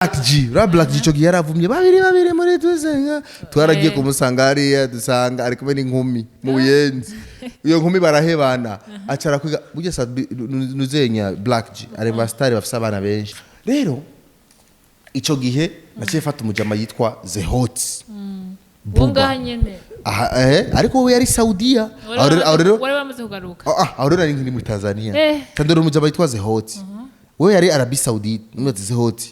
Black G, ura Black G ico gihe yaravumye babiri babiri muri tuzenga. Twaragiye kumusanga hariya, dusanga ari kumwe n'inkumi mu Buyenzi. Iyo nkumi barahebana, acara kwiga burya nuzenya Black G ari mu basitari bafise abana benshi. Rero ico gihe naciye fata umujama yitwa The Hot. Uwo ngaha nyene? Aha, ariko we yari Saudiya. Aho rero Wari bamaze kugaruka? Ah, ah, aho rero nari nkiri muri Tanzania. Tandora umujama yitwa The Hot. We yari Arabie Saoudite, numwe ati The Hot.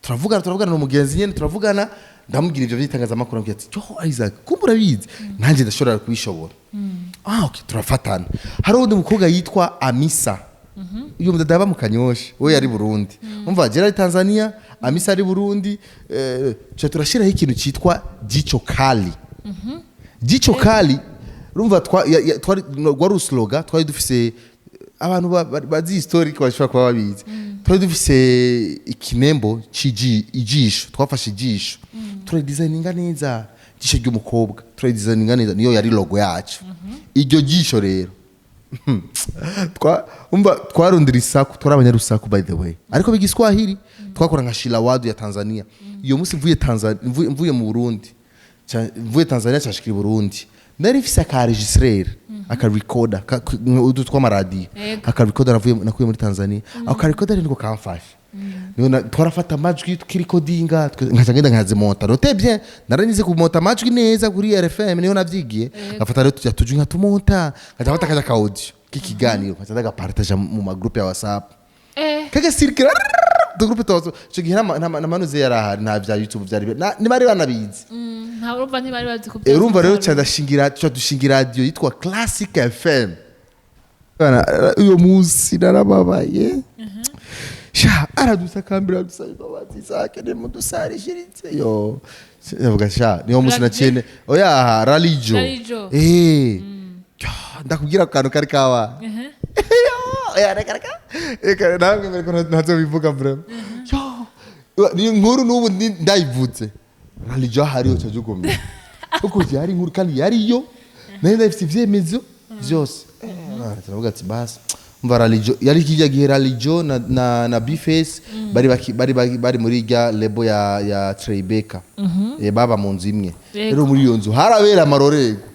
Turavugana, turavugana n'umugenzi nyene, turavugana, ndamubwira ivyo vy'itangazamakuru, ambwira ati: "Yo Isaac, kumbe urabizi. Nanjye ndashobora kubishobora." Ah, okay, turafatana. Hari uwundi mukobwa yitwa Amisa. Uyu mudada aba mu Kanyosha, we yari Burundi. Umva, jera ari Tanzania, Amisa ari Burundi, tuca turashiraho ikintu citwa Jicho Kali. Jicho Kali, urumva twari rwari uslogan twari dufise, abantu bazi historique bashobora kuba babizi. Twari dufise ikinembo ijisho, twafashe ijisho turadizayininga neza, ijisho ry'umukobwa turadizayininga neza, niyo yari logo yacu. Iryo jisho rero umva, twarundira isaku, twari abanyarusaku by the way, ariko bigiswahili twakora nka Shilawadu ya Tanzania. Iyo munsi mvuye Tanzania, mvuye mu Burundi, mvuye Tanzania cashikira i Burundi, nari mfise aka enregistreur, aka recorder, utu tw'amaradiyo. Aka recorder navuye nakuye muri Tanzania, ako ka recorder niko kamfasha. Niho twarafata amajwi tukirikodinga, nkaca ngenda nkazimonta. Note bien, naranize kumonta amajwi neza kuri RFM, niho navyigiye. Ngafata rero tujya tujwi nkatumonta, nkaca mfata kaja ka audio k'ikiganiro, nkaca ndagapartaja mu magroupe ya WhatsApp. Kaga circula du groupe twa WhatsApp. Ico gihe nta manuze yari ahari, nta vya YouTube vyari, ntibari banabizi. Nta, urumva ntibari bazi ko Urumva rero ca ndashingira, ca dushinga radio yitwa Classic FM. Bana, uyo munsi narababaye sha, aradusakambira, adusaba imbabazi zake nimudusarishiritse yo. Ndavuga sha, niyo munsi Black naciye oya, Ralijo. Ralijo. Ya, ndakubwira ako kantu kari kawa. Oya, reka reka reka, namwe mwereko ntazobivuga vraiment. Yo, ni inkuru n'ubu ndayivuze, Ralijo hariyo cajugumye kuko yari inkuru kandi yariyo, nari ndafite ivyemezo vyose. Turavuga ati basi umva, Ralijo yari kijya gihe, Ralijo na Bface bari muri rya label ya Tribeca. Baba mu nzu imwe. Rero muri iyo nzu harabera amarorerwa.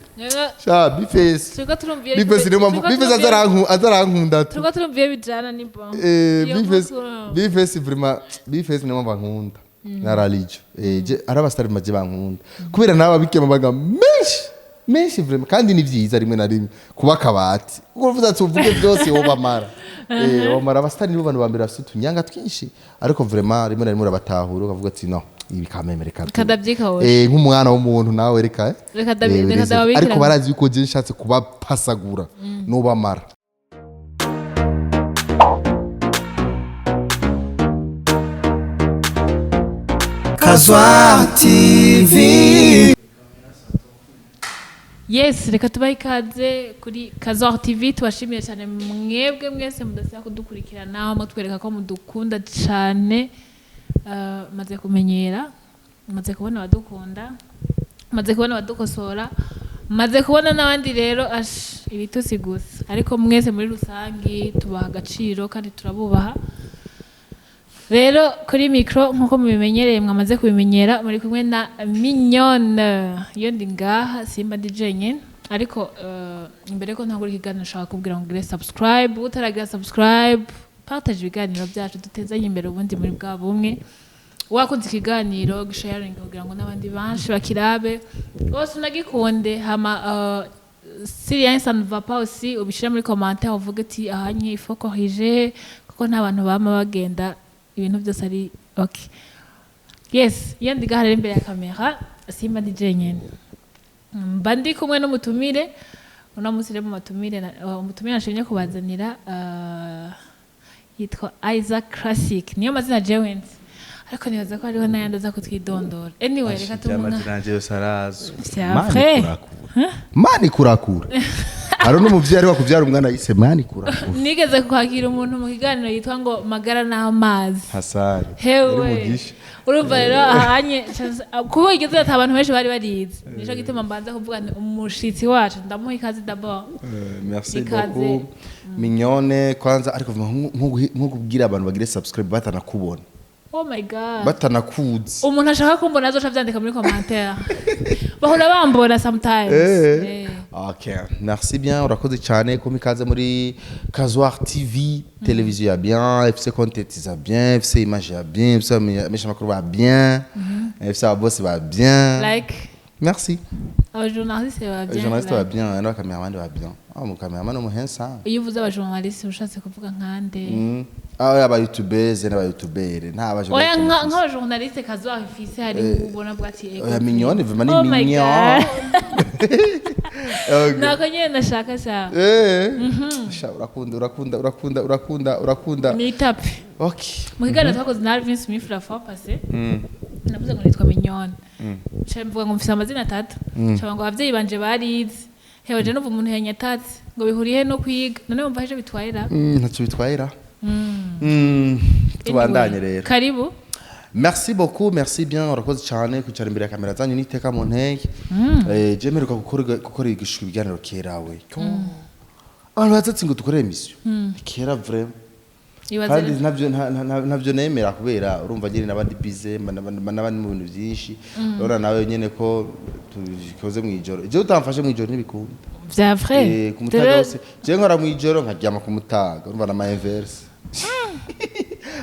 Sha, Bface, Turiko turumva iyo Bface niyo mpamvu turiko Bface azarankunda tu. Turiko turumva iyo bijana ni bon. Iyo Bface nkuru. Bface vraiment, Bface niyo mpamvu ankunda na Ralijo. Je ari abasitari maje bankunda kubera naba bikema amagambo menshi menshi vraiment, kandi ni vyiza rimwe na rimwe kuba akabati kuko uvuze ati uvuge byose wobamara. Wamara abasitari nibo bantu ba mbere bafite utunyanga twinshi, ariko vraiment rimwe na rimwe urabatahura ukavuga ati: "No, ibi kameme reka tu." Kadavyikawosha. Nk'umwana w'umuntu nawe reka. Reka ndababikira. Ariko barazi yuko je nshatse kubapasagura nobamara. Kazwa TV. Yes, reka tubahe ikaze kuri Kazor TV. Tubashimiye cyane mwebwe mwese mudasiba kudukurikirana, mutwereka ko mudukunda cyane. Maze kumenyera, maze kubona abadukunda, maze kubona abadukosora, maze kubona n'abandi rero ash ibitusi gusa, ariko mwese muri rusangi tubaha agaciro kandi turabubaha. Rero kuri mikro, nk'uko mubimenyereye, mwamaze kubimenyera, muri kumwe na Mignonne. Iyo ndi ngaha simba ndi jenyine, ariko imbere ko ntangura ikiganiro nshaka kubwira ngo ugire subscribe utaragira subscribe, partage ibiganiro byacu, dutezanye imbere ubundi muri bwa bumwe. Wakunze ikiganiro, gisharinga kugira ngo n'abandi banshi bakirabe bose unagikunde. Hama si rien ça ne va pas aussi, ubishire muri commentaire, uvuge ati ahanye il faut corriger, kuko nta bantu bama bagenda ibintu byose ari okay. Yes, iyo ndi ngaha rero imbere ya kamera simba ndi jenyine, mba ndi kumwe n'umutumire. Uno munsi rero mu matumire umutumire nashimye kubazanira yitwa Isaac Classic, niyo mazina jewe nzi, ariko nibaza ko hariho n'ayandi aza kutwidondora. Anyway, reka tumuha. Amazina yanje yose arazwi. C'est Mani vrai. kurakura, mani kurakura. Hari n'umuvyeyi ari wakuvyara umwana yise mani kurakura. Nigeze kwakira umuntu mu kiganiro yitwa ngo magara n'amazi. Hasari. Hewe. Yari mugisha. Urumva rero ahanye kuba igeze ati abantu benshi bari barizi, nico gituma mbanza kuvuga nti umushitsi wacu ndamuha ikaze d'abord. Merci Ikaze. beaucoup Mignone. Kwanza ariko nko kubwira abantu bagire subscribe batanakubona. Oh my God. Batanakuzi. Umuntu ashaka kumbona azoca avyandika muri commentaire, bahora bambona sometimes. Ok, merci bien, urakoze cyane kumpa ikaze muri Kazoir TV, televiziyo ya bien, ifise content za bien, ifise image ya bien, ifise abamenyeshamakuru ba bien, ifise ababosi ba bien. Like Merci. Abajournaliste ba bien. Journaliste ba Like. bien, n'abacameraman ba bien. Ah, umucameraman umuhensa. Iyo uvuze abajournaliste ushatse kuvuga nkande? Ah, aba youtubeurs n'aba youtubeurs, nta aba Oya, nk'abajournaliste Kazoir ifise, hari ubona bwa ati ego. Oya, mignonne, vraiment Oh ni my mignon. God. Okay. Nako nyene nashaka cyane. Sha, urakunda, urakunda, urakunda, urakunda, urakunda. Ni itapi. Okay. Mu kiganiro twakoze na Alvin Smith la fois passée, navuze ngo nitwa Mignonne, nca mvuga ngo mfise amazina atatu, nca ngo abavyeyi banje barize. Hewe, je numva umuntu yanyatatse ngo bihuriye no kwiga, none wumva hejo bitwayira? Ntacyo bitwayira. Tubandanye rero. Karibu. Merci beaucoup, merci bien, urakoze cyane kwicara imbere ya kamera zanyu n'iteka mu ntege. Je mperuka gukora igishwi ibiganiro kera we. Abantu bazatsi ngo dukore émission. Kera vraiment. Ibaze. Kandi ntabyo ntabyo nemera kubera urumva nyine n'abandi bize n'abandi mu bintu byinshi. Urabona nawe nyine ko tubikoze mu ijoro. Ijoro utamfashe mu ijoro ntibikunda. Vya vrai. Ku mutaga hose. Je nkora mu ijoro nkaryama ku mutaga. Urumva na ma inverse.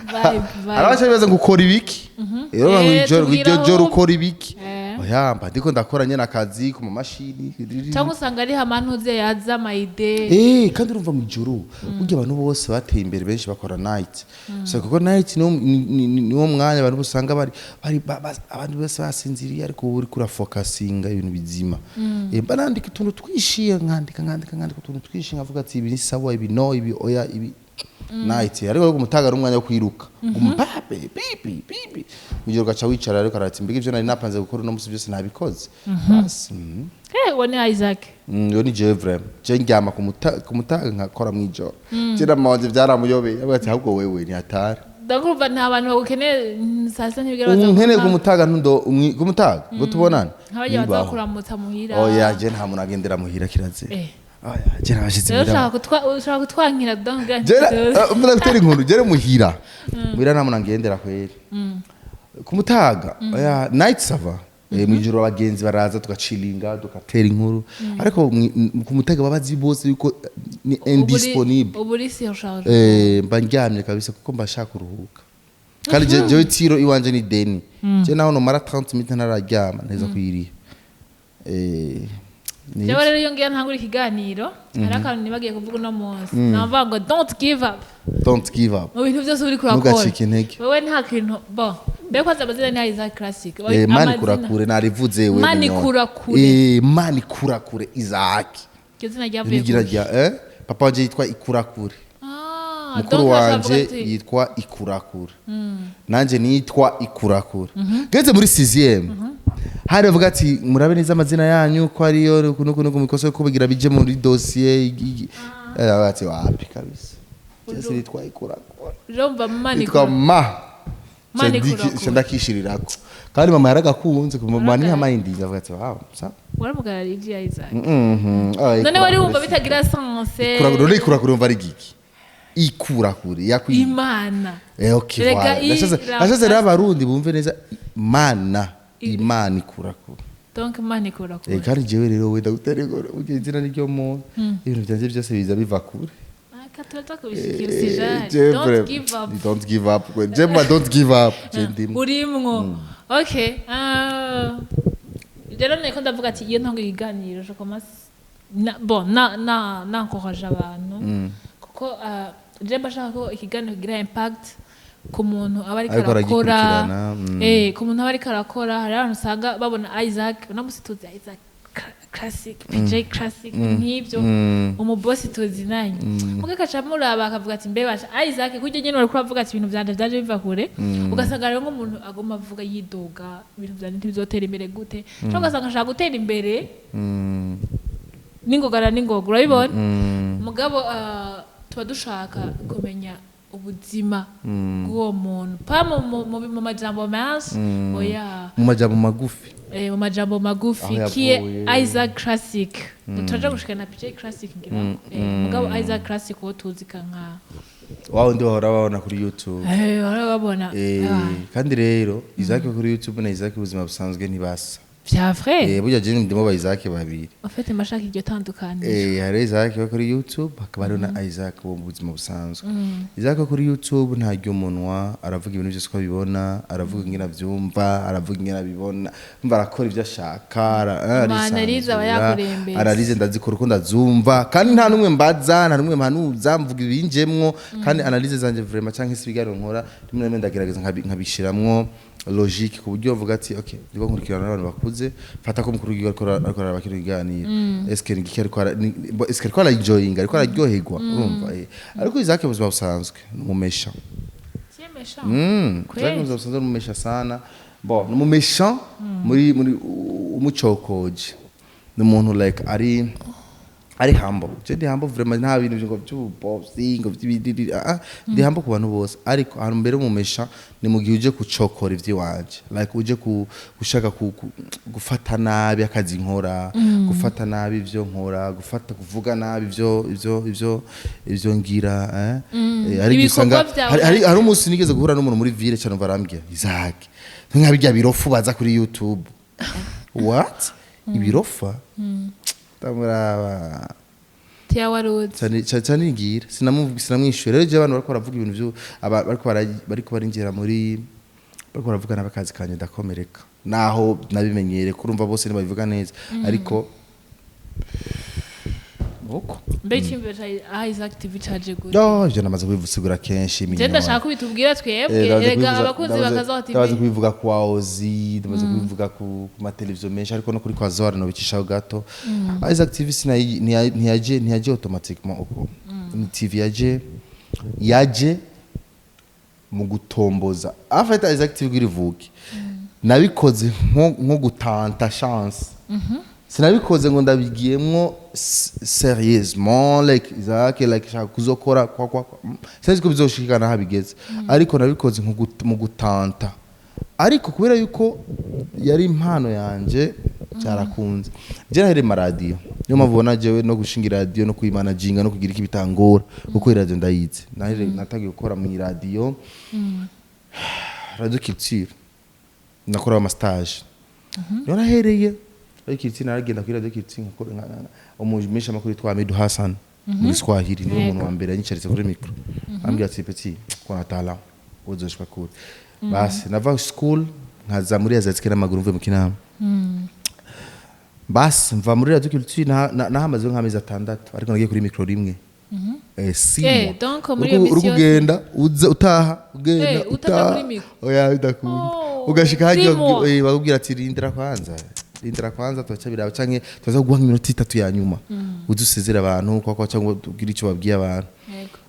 Vibe, vibe. Hari abaca ngo ukora ibiki rero ngo ijoro, ngo tubwira iryo joro ahubwo. Ukora ibiki? Oya, mba ndiko ndakora nyene akazi ku mamashini. Cyangwa usanga ari amantuze yaza ama idées. Kandi urumva mu ijoro burya abantu bose bateye imbere benshi bakora night, so kuko night niwo mwanya abantu bose usanga bari abantu bose basinziriye, ariko wowe uriko urafokasinga ibintu bizima. Mba nandika utuntu twishiye, nkandika, nkandika, nkandika utuntu twishi, nkavuga ati ibi ni sawa, ibi no, ibi oya, ibi night. Ariko ku mutaga ari umwanya wo kwiruka umpape pipi pipi, ujya ugaca wicara, ariko arati mbega ivyo nari napanze gukora uno musi byose nabikoze basi. Uwo ni Isaac. Yo ni jewe vraiment, je ndyama ku mutaga nkakora mwijoro. Je na mama wanje byaramuyobeye, avuga ati ahubwo wewe ni hatari. Ndakumva nta bantu bagukeneye, saa sita ntibigera baza Unkeneye ku kuguha- mutaga ntundo ku mutaga ngo tubonane. Nk'abagiye baza Ntibaho. kuramutsa muhira. Oya, je nta muntu agendera muhira, kirazira. Oya, je nabashitsi Rero muhira. ushaka kutwankira donc. Je mvuga gutera inkuru, je muhira, muhira nta muntu angendera kweri ku mutaga. Oya, night ça va. Mwijoro abagenzi baraza tugacilinga, tugatera inkuru, ariko ku mutaga babazi bose yuko ni indisponible. Ubu uri surcharge. Mba ndyamye kabisa kuko mba nshaka kuruhuka, kandi jewe tiro iwanje ni deni. Je naho nomara 30 minutes ntararyama nteza kuyiriha. Ni Jewe rero iyo ngiye ntangura ikiganiro, hari akantu nibagiye kuvuga uno munsi, navuga ngo don't give up. Don't give up. Mu bintu byose uri kurakora. Ntugacike intege. Wewe nta kintu bo mbere kwanza amazina ni Isaac Classic. Mani Amazina- kurakure narivuze we. Mani Mignone. kurakure. Mani kurakure Isaac. Iryo zina ryavuye Nigira ku rya papa wanje yitwa Ikurakure. Ah, Mukuru donc wanje ashobora kuvuga ati, yitwa Ikurakure, nanje nitwa Ikurakure. Geze muri 6e hari bavuga ati murabe neza amazina yanyu ko ariyo nuku nuku nuku, mikoso ko bigira bije muri dossier. Ati wapi kabisa, jese nitwa Ikurakure. Urumva mani Nitwa ma Mani Kurakure. Ndakishirirako kandi mama yaragakunze, mama ni amayindi, avuga ati wow sa. Waramugarara ivyo ya Isaac. Mhm. Ah, None wari wumva Ikurakure. bitagira sense? Ikurakure, ikurakure umva ari giki? Ikurakure yakwiye. Imana. Okay, Rega voilà. Nashatse rero abarundi bumve neza mana, imana ikurakure. Donc mani kurakure. Kandi jewe rero wenda gutera inkuru, burya izina niryo muntu, ibintu vyanje byose biza biva kure. Aka turaza kubishikira sijari. Jewe Don't give up. Don't give up kwe. Je ma don't give up, je ndimo. Urimwo. Okay, ah, rero niko ndavuga ati iyo ntango ikiganiro je commence na, bon, na na encourage abantu kuko je mba nshaka ko ikiganiro kigira impact ku muntu aba ariko Ariko arakora. aragikurikirana. Ku muntu aba ariko arakora. Hari abantu usanga babona Isaac uno musi, tuzi Isaac Classic, PJ Classic, nk'ibyo umubosi tuzinanye, muga akaca muraba akavuga ati mbe basha Isaac kurya nyene wariko uravuga ati ibintu vyanje vyaje biva kure. Ugasanga rero nk'umuntu aguma avuga yidoga, ibintu vyanje ntibizotera imbere gute, cyangwa ugasanga ashaka gutera imbere n'ingoga na n'ingoga, urabibona. Mugabo tuba dushaka kumenya ubuzima bw'uwo muntu, pa mu majambo menshi, oya. Mu majambo magufi. Mu majambo magufi. Aho Kiye yavuye. Isaac Classic, turaja gushika na PJ Classic ngira ngo. Mugabo Isaac Classic uwo tuzi ka nka Wawe ndi bahora babona kuri YouTube. Eh, bahora babona. Ah, Kandi rero Isaac kuri YouTube na Isaac ubuzima busanzwe ntibasa. Vya vrai? Burya je ndimo ba Isaac babiri. En fait, mashaka iryo tandukaniro. Hari Isaac wo kuri YouTube, hakaba hariho na Isaac wo mu buzima busanzwe. Isaac wo kuri YouTube ntarya umunwa, aravuga ibintu byose uko abibona, aravuga ingene avyumva, aravuga ingene abibona, umva, arakora ivyo ashaka, Ama analyse aba arisanzura, yakurembetse. Analyse ndazikora uko ndazumva, kandi nta n'umwe mbaza, nta n'umwe mpanuza, mvuga ibinjemwo, kandi analyse zanje vraiment canke se ibiganiro nkora, rimwe na rimwe ndagerageza nkabishiramwo logique, ku buryo uvuga ati: "Okay, ndiko nkurikirana n'abantu bakuze." Fata ko mukuru w'igihugu ariko araraba kino kiganiro, eske ni iki ariko eske ariko araenjoyinga, ariko araryoherwa, urumva. Ariko Isaac mu buzima busanzwe ni umumesha. Cyemesha. Isaac mu buzima busanzwe ni umumesha sana. Bon, ni umumesha muri umucokoje, ni umuntu like ari humble. Je ndi humble vraiment, nta bintu ngo by'ububosi, ngo by'ibidiri, ah ah, ndi humble ku bantu bose. Ariko ahantu mbere umumesha ni mu gihe uje kucokora ivy'iwanje, like uje gushaka gufata nabi akazi nkora, gufata nabi ivyo nkora, gufata, kuvuga nabi ivyo ngira, eh. Hari igihe Ibikorwa usanga vyawe. hari umunsi nigeze guhura n'umuntu muri ville cyane, barambwira: "Isaac, nka bijya birofu baza kuri YouTube." What? Ibirofa? Ndamuraba. Tiya waruzi. Cyane cyane ngira sinamwishyura. Rero je abantu bariko baravuga ibintu byo bariko barinjira muri, bariko baravuga n'abakazi kanje, ndakomereka, naho nabimenyere kurumva bose ntibabivuga neza, ariko uko. Mbe icyumviro ca Isaac TV caje gute? Yo, ivyo namaze kubivusigura kenshi. Je Mignonne. ndashaka ko bitubwira twebwe. Ndabaze Erega abakunzi bakaza ndabaze TV. kubivuga kwa Ozi, ndabaze kubivuga ku mateleviziyo menshi, ariko no kuri kwa Zora nobicishaho gato. Isaac TV ntiyaje automatiquement uko. Ni TV yaje mu gutomboza. En fait, Isaac TV irivuke nabikoze nko gutanta chance. Sinabikoze ngo ndabigiyemwo sérieusement, like Isaac, like shaka kuzokora kwa. Sinzi ko bizoshikana aho bigeze, ariko nabikoze nko mu gutanta. Ariko kubera yuko yari impano yanje, byarakunze. Je nahereye maradiyo, niyo mpamvu ubona jewe no gushinga iradiyo no kuyimanaginga no kugira iki bitangora, kuko iradiyo ndayizi. Nahereye, natangiye gukora mu iradiyo, Radio Culture, nakora ama stage, niho nahereye Radio Culture. Naragenda kuri Radio Culture nkakora umumenyesha makuru yitwa Hamidou Hassan muri Swahili, niwe muntu wa mbere yanyicaritse kuri micro, ambwira ati: "Petit, kuna talent, uzoshika kure." Basi nava school nkaza muri Azatike n'amaguru mvuye mu Kinama. Basi mva muri Radio Culture, nahamaze nk'amezi 6, ariko nagiye kuri micro rimwe, 6 mois. Donc muri iyo misi Uri yose- kugenda uza utaha, ugenda Eh, utaja utaha. kuri micro. Oya, bidakunda. Oh, Ugashika hajya 6 mois. Bakubwira ati: "Rindira kwanza, rindira kwanza, turaca biraba, canke tuza kuguha nk'iminota 3 ya nyuma uze usezere abantu kwa cyangwa ubwire icyo babwiye abantu."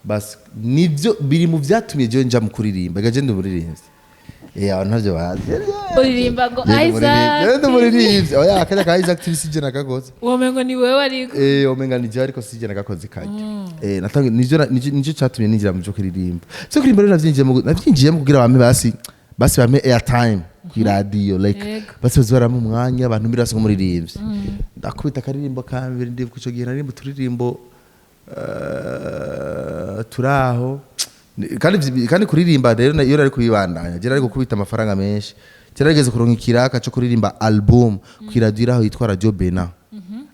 Basi nivyo biri mu vyatumye jewe nja mu kuririmba. Gaje ndi umuririmbyi, abantu ntavyo bazi. Uririmba ngo Jewe ndi Isaac. Jewe ndi umuririmbyi. Oya, akajya ka Isaac TV sije nakakoze. Womengo ni wewe ariko. Omenga ni jewe, ariko sije nagakoze kajya. Natangiye nivyo catumye ninjira mu byo kuririmba. Byo kuririmba rero navyinjiyemo kugira bampe, basi bampe airtime ku iradiyo, like basi baze barampa umwanya, abantu mbere nk'umuririmbyi. Ndakubita akaririmbo ka mbere, ndibuka ico gihe naririmba uturirimbo turaho. Kandi kuririmba rero iyo nari kubibandanya, je nari gukubita amafaranga menshi. Je narigeze kuronka ikiraka co kuririmba album ku iradiyo iraho yitwa Radio Bena.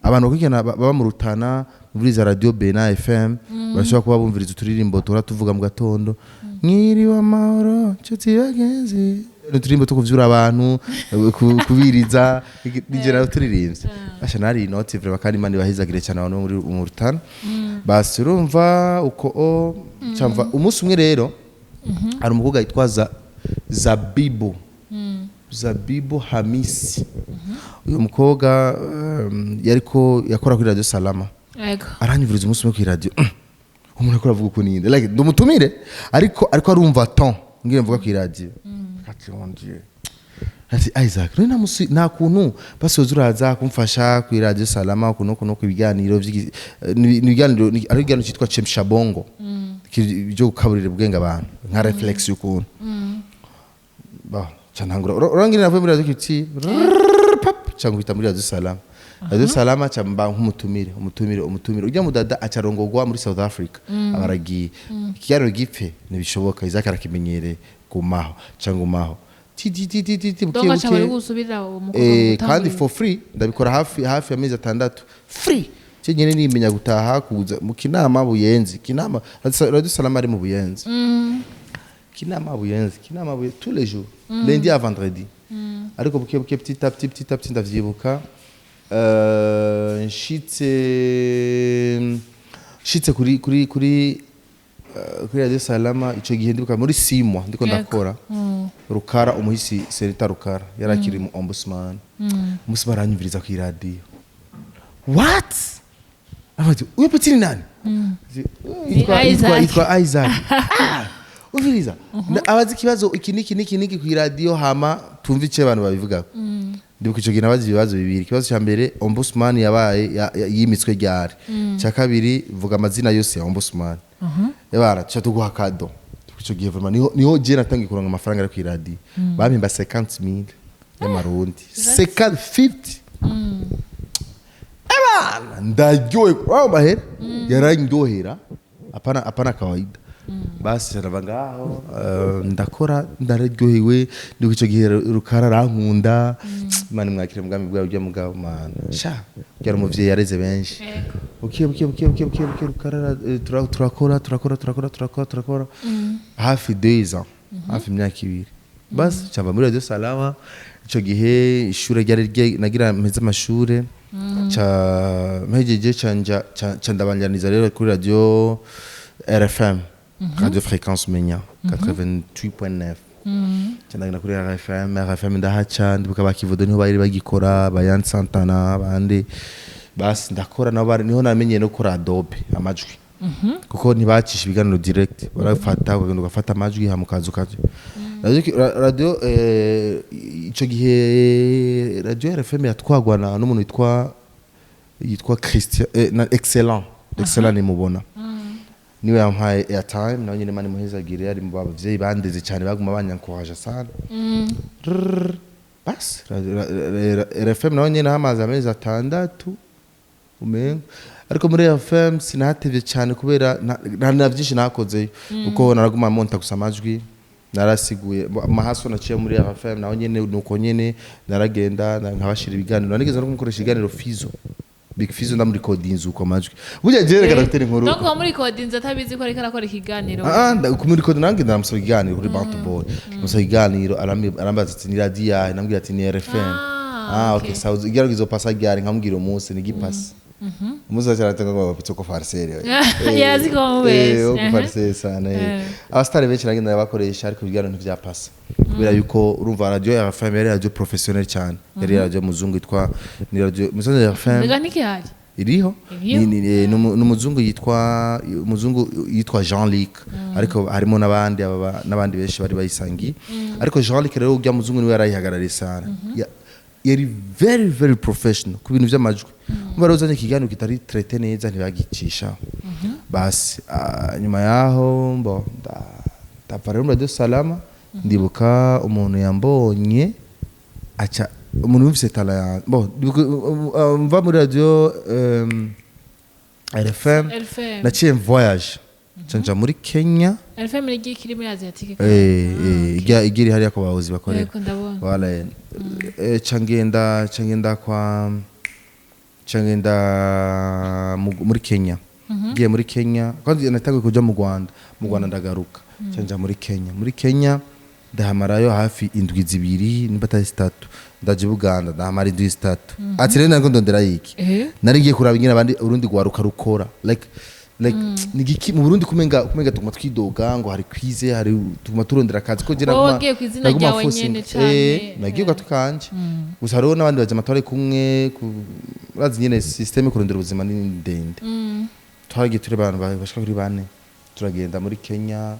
Abantu bakurikirana baba mu Rutana bumviriza Radio Bena FM, bashobora kuba bumviriza uturirimbo tuhora tuvuga mu gatondo: "Mwiriwe amahoro nshuti bagenzi." Ni uturirimbo two kuvyura abantu, kubiriza. Nije nawe turirimbye, basha nari inoti vraiment, kandi Imana ibahezagire cyane abantu bo muri mu Rutana. Basi urumva uko o camva umunsi umwe rero hari umukobwa yitwa Zabibu, Zabibu Hamisi. Uyu mukobwa yariko yakora kuri Radio Salama. Aranyumviriza umunsi umwe kuri radio, umuntu ariko aravuga uko ninde, like ndumutumire, ariko arumva ton ngiye mvuga kuri radio. Ati: "Mon Dieu." Ati: "Isaac, none nta kuntu basi woza uraza kumfasha kuri Radio Salama ukuntu ukuntu ku ibiganiro ni ibiganiro, ari ibiganiro cyitwa Chemsha Bongo, byo gukaburira ubwenge abantu, nka reflex y'ukuntu ba cantangura." Urangira navuye muri Radio Kiti, pap, cyangwa muri Radio Salama. Radio Salama ca mba nk'umutumire, umutumire, umutumire. Ujya mudada acarongogwa muri South Africa, abaragiye. Ikiganiro gipfe ntibishoboka, Isaac arakimenyereye, gumaho ca ngumaho, ti ti ti ti ti ti, buke Donc aca bari buke. gusubira umukobwa Kandi for free, ndabikora hafi amezi 6 free. Cyo nyene nimenya gutaha kuza mu Kinama, Buyenzi, Kinama. Radio Salama ari mu Buyenzi, Kinama, Buyenzi, Kinama, Buyenzi, tous les jours, lundi à vendredi. Ariko buke buke, petit à petit, petit à petit, ndavyibuka. Nshitse kuri Radio Salama ico gihe, ndibuka muri 6 mois ndiko ndakora, Rukara, umuhisi Serita Rukara, yari akiri mu ombudsman. Umunsi baranyumviriza ku iradiyo, what, abati: "Uyo petit ni nani?" Ni Isaac. Yitwa Isaac. Ah, umviriza. Abazi ikibazo iki niki niki niki ku iradiyo, hama tumve icyo abantu babivugako. Ndibuka ico gihe nabaze ibibazo bibiri. Ikibazo cya mbere: ombudsman yabaye yimitswe ryari? Cya kabiri: vuga amazina yose ya ombudsman. Yabara tuca tuguha cadeau. Ico gihe vraiment niho je natangiye kuronka amafaranga ari ku iradiyo. Bampemba 50,000 y'amarundi, 50, 50. Ebana, ndaryohe ayo mahera yarandyohera, apana, apana kawaida. Basi ndava ngaho, ndakora, ndaryohewe. Ndibuka ico gihe Rukara arankunda. Imana imwakire mugambi bwawe byo mugabo. Mana sha, yari umuvyeyi yareze benshi. Buke buke buke buke buke buke, Rukara, turakora, turakora, turakora, turakora, turakora hafi 2 ans, hafi imyaka 2. Basi cava muri Radio Salama. Ico gihe ishure ryari nagira mpeze amashure, ca mpejeje ca nja ca ndabanjaniza rero kuri radio RFM, Radio Fréquence Menya 88.9. Ca ndagenda kuri RFM. RFM ndahaca, ndibuka bakivodo niho bari bagikora, Bayan Santana, bandi. Basi ndakora nabo, niho namenyeye no gukora Adobe amajwi, kuko ntibacisha ibiganiro direct, barafata ukagenda ugafata amajwi hama ukaza ukaza radio, radio. Ico gihe radio RFM yatwagwa n'umuntu yitwa Christian, na Excellent, Excellent nimubona niwe yampaye airtime. Nawe nyine Imana imuhezagire, ari mu bavyeyi bandeze cyane, baguma banyankoraje sana. Rrrr. Basi RFM nawe nyine hamaze amezi 6 umengo, ariko muri RFM sinahatevye cyane kubera nta byinshi nakozeyo, kuko naraguma monta gusa amajwi. Narasiguye amahaso naciye muri RFM. Naho nyene nuko nyene naragenda nkabashira ibiganiro. Nanigeze no kumukoresha ibiganiro Fizo, Big Fizo, ndamurikodinze uko amajwi. Burya jerekana gutera inkuru. Donc wamurikodinze atabizi ko ariko arakora ikiganiro? Ah, kumurikodi nange ndamusaba ikiganiro kuri Bantu Boy. Musaba ikiganiro, arambaza ati: "Ni radio yahe?" Namubwira ati: "Ni RFM." Ah, Ah, okay, sawa, igerageza pasa ryari? Nkamubwira umunsi nigipasi. Umunsi aratanga ngo bapitse ko farceur. Yazi ko wamubeshe. Ko farceur sana. Abastari benshi nagenda bakoresha, ariko ibiganiro ntivyapasa kubera yuko urumva radio ya RFM yari radio professionnel cyane, yari radio muzungu yitwa, ni radio musanze RFM. Mbega ntikihari? Iriho. Iriho? Ni umuzungu yitwa, umuzungu yitwa Jean Luc, ariko harimo n'abandi n'abandi benshi bari bayisangiye. Ariko Jean Luc rero, ujya muzungu, niwe yarayihagarariye sana. Yari very very professional ku bintu by'amajwi. Umva rero, uzanye ikiganiro kitari traité neza ntibagicisha. Basi nyuma yaho mbo ndava rero muri Radio Salama. Ndibuka umuntu yambonye aca, umuntu yumvise talent yanjye. Bon, ndibuka, mva muri radio RFM, RFM. naciye voyage, nca muri Kenya. RFM ni igiki kiri muri Asiatique? Ijya iri hariya ku bahozi bakorera. Yego, ndabona. Voilà. Ca ngenda kwa, ca ngenda muri Kenya. Ngiye muri Kenya kandi natangiye kuja mu Rwanda, mu Rwanda ndagaruka, ca nja muri Kenya. Muri Kenya ndahamarayo hafi indwi 2 nimba atari 3. Ndaja i Buganda, ndahamara indwi 3. Ati rero nariko ndondera yiki? Nari ngiye kuraba ingene abandi urundi rwaruka rukora, like ni igiki mu Burundi kumenga tuguma twidoga ngo hari kwize, hari tuguma turondera akazi ko je Wowe naguma wagiye kw'izina naguma ryawe forcing. nyene canke? Nagiye gato kanje gusa, hariho n'abandi bajama twari kumwe urazi nyene système, kurondera ubuzima ni ndende. Twaragiye turi abantu bashika kuri bane, turagenda muri Kenya.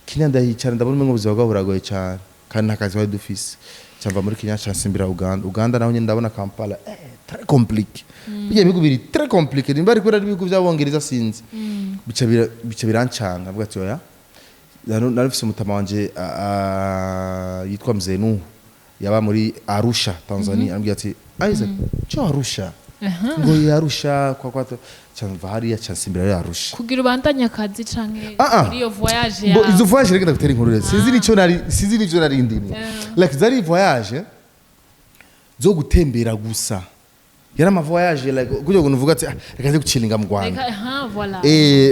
Kenya ndahicara, ndabona umengo ubuzima bwabo buragoye cyane kandi nta kazi twari dufise. Cyava muri Kenya nsimbira Uganda. Uganda naho nyene ndabona Kampala, très compliqué. Bijya bihugu biri très compliqué, nimba ari kubera ari ibihugu by'abongereza, sinzi. Bica birancanga, avuga ati: "Oya." Nari mfise umutama wanje yitwa Mzee Nuhu. Yaba muri Arusha, Tanzania. Arambwira ati: "Isaac, cyo Arusha." Ngo Arusha kwa cyangwa hariya cyansimbira rero Arusha. Kugira ubandanye akazi canke Ah, ah. muri iyo voyage Bo yawe? Izo voyage, reka ndagutera inkuru rero. Sinzi nico nari, sinzi n'ivyo nari ndimwo. Like zari voyage zo gutembera gusa, yari ama voyage like kugira ngo nuvuga ati: "Ah, reka nze guchillinga mu Rwanda." Reka, aha, voilà.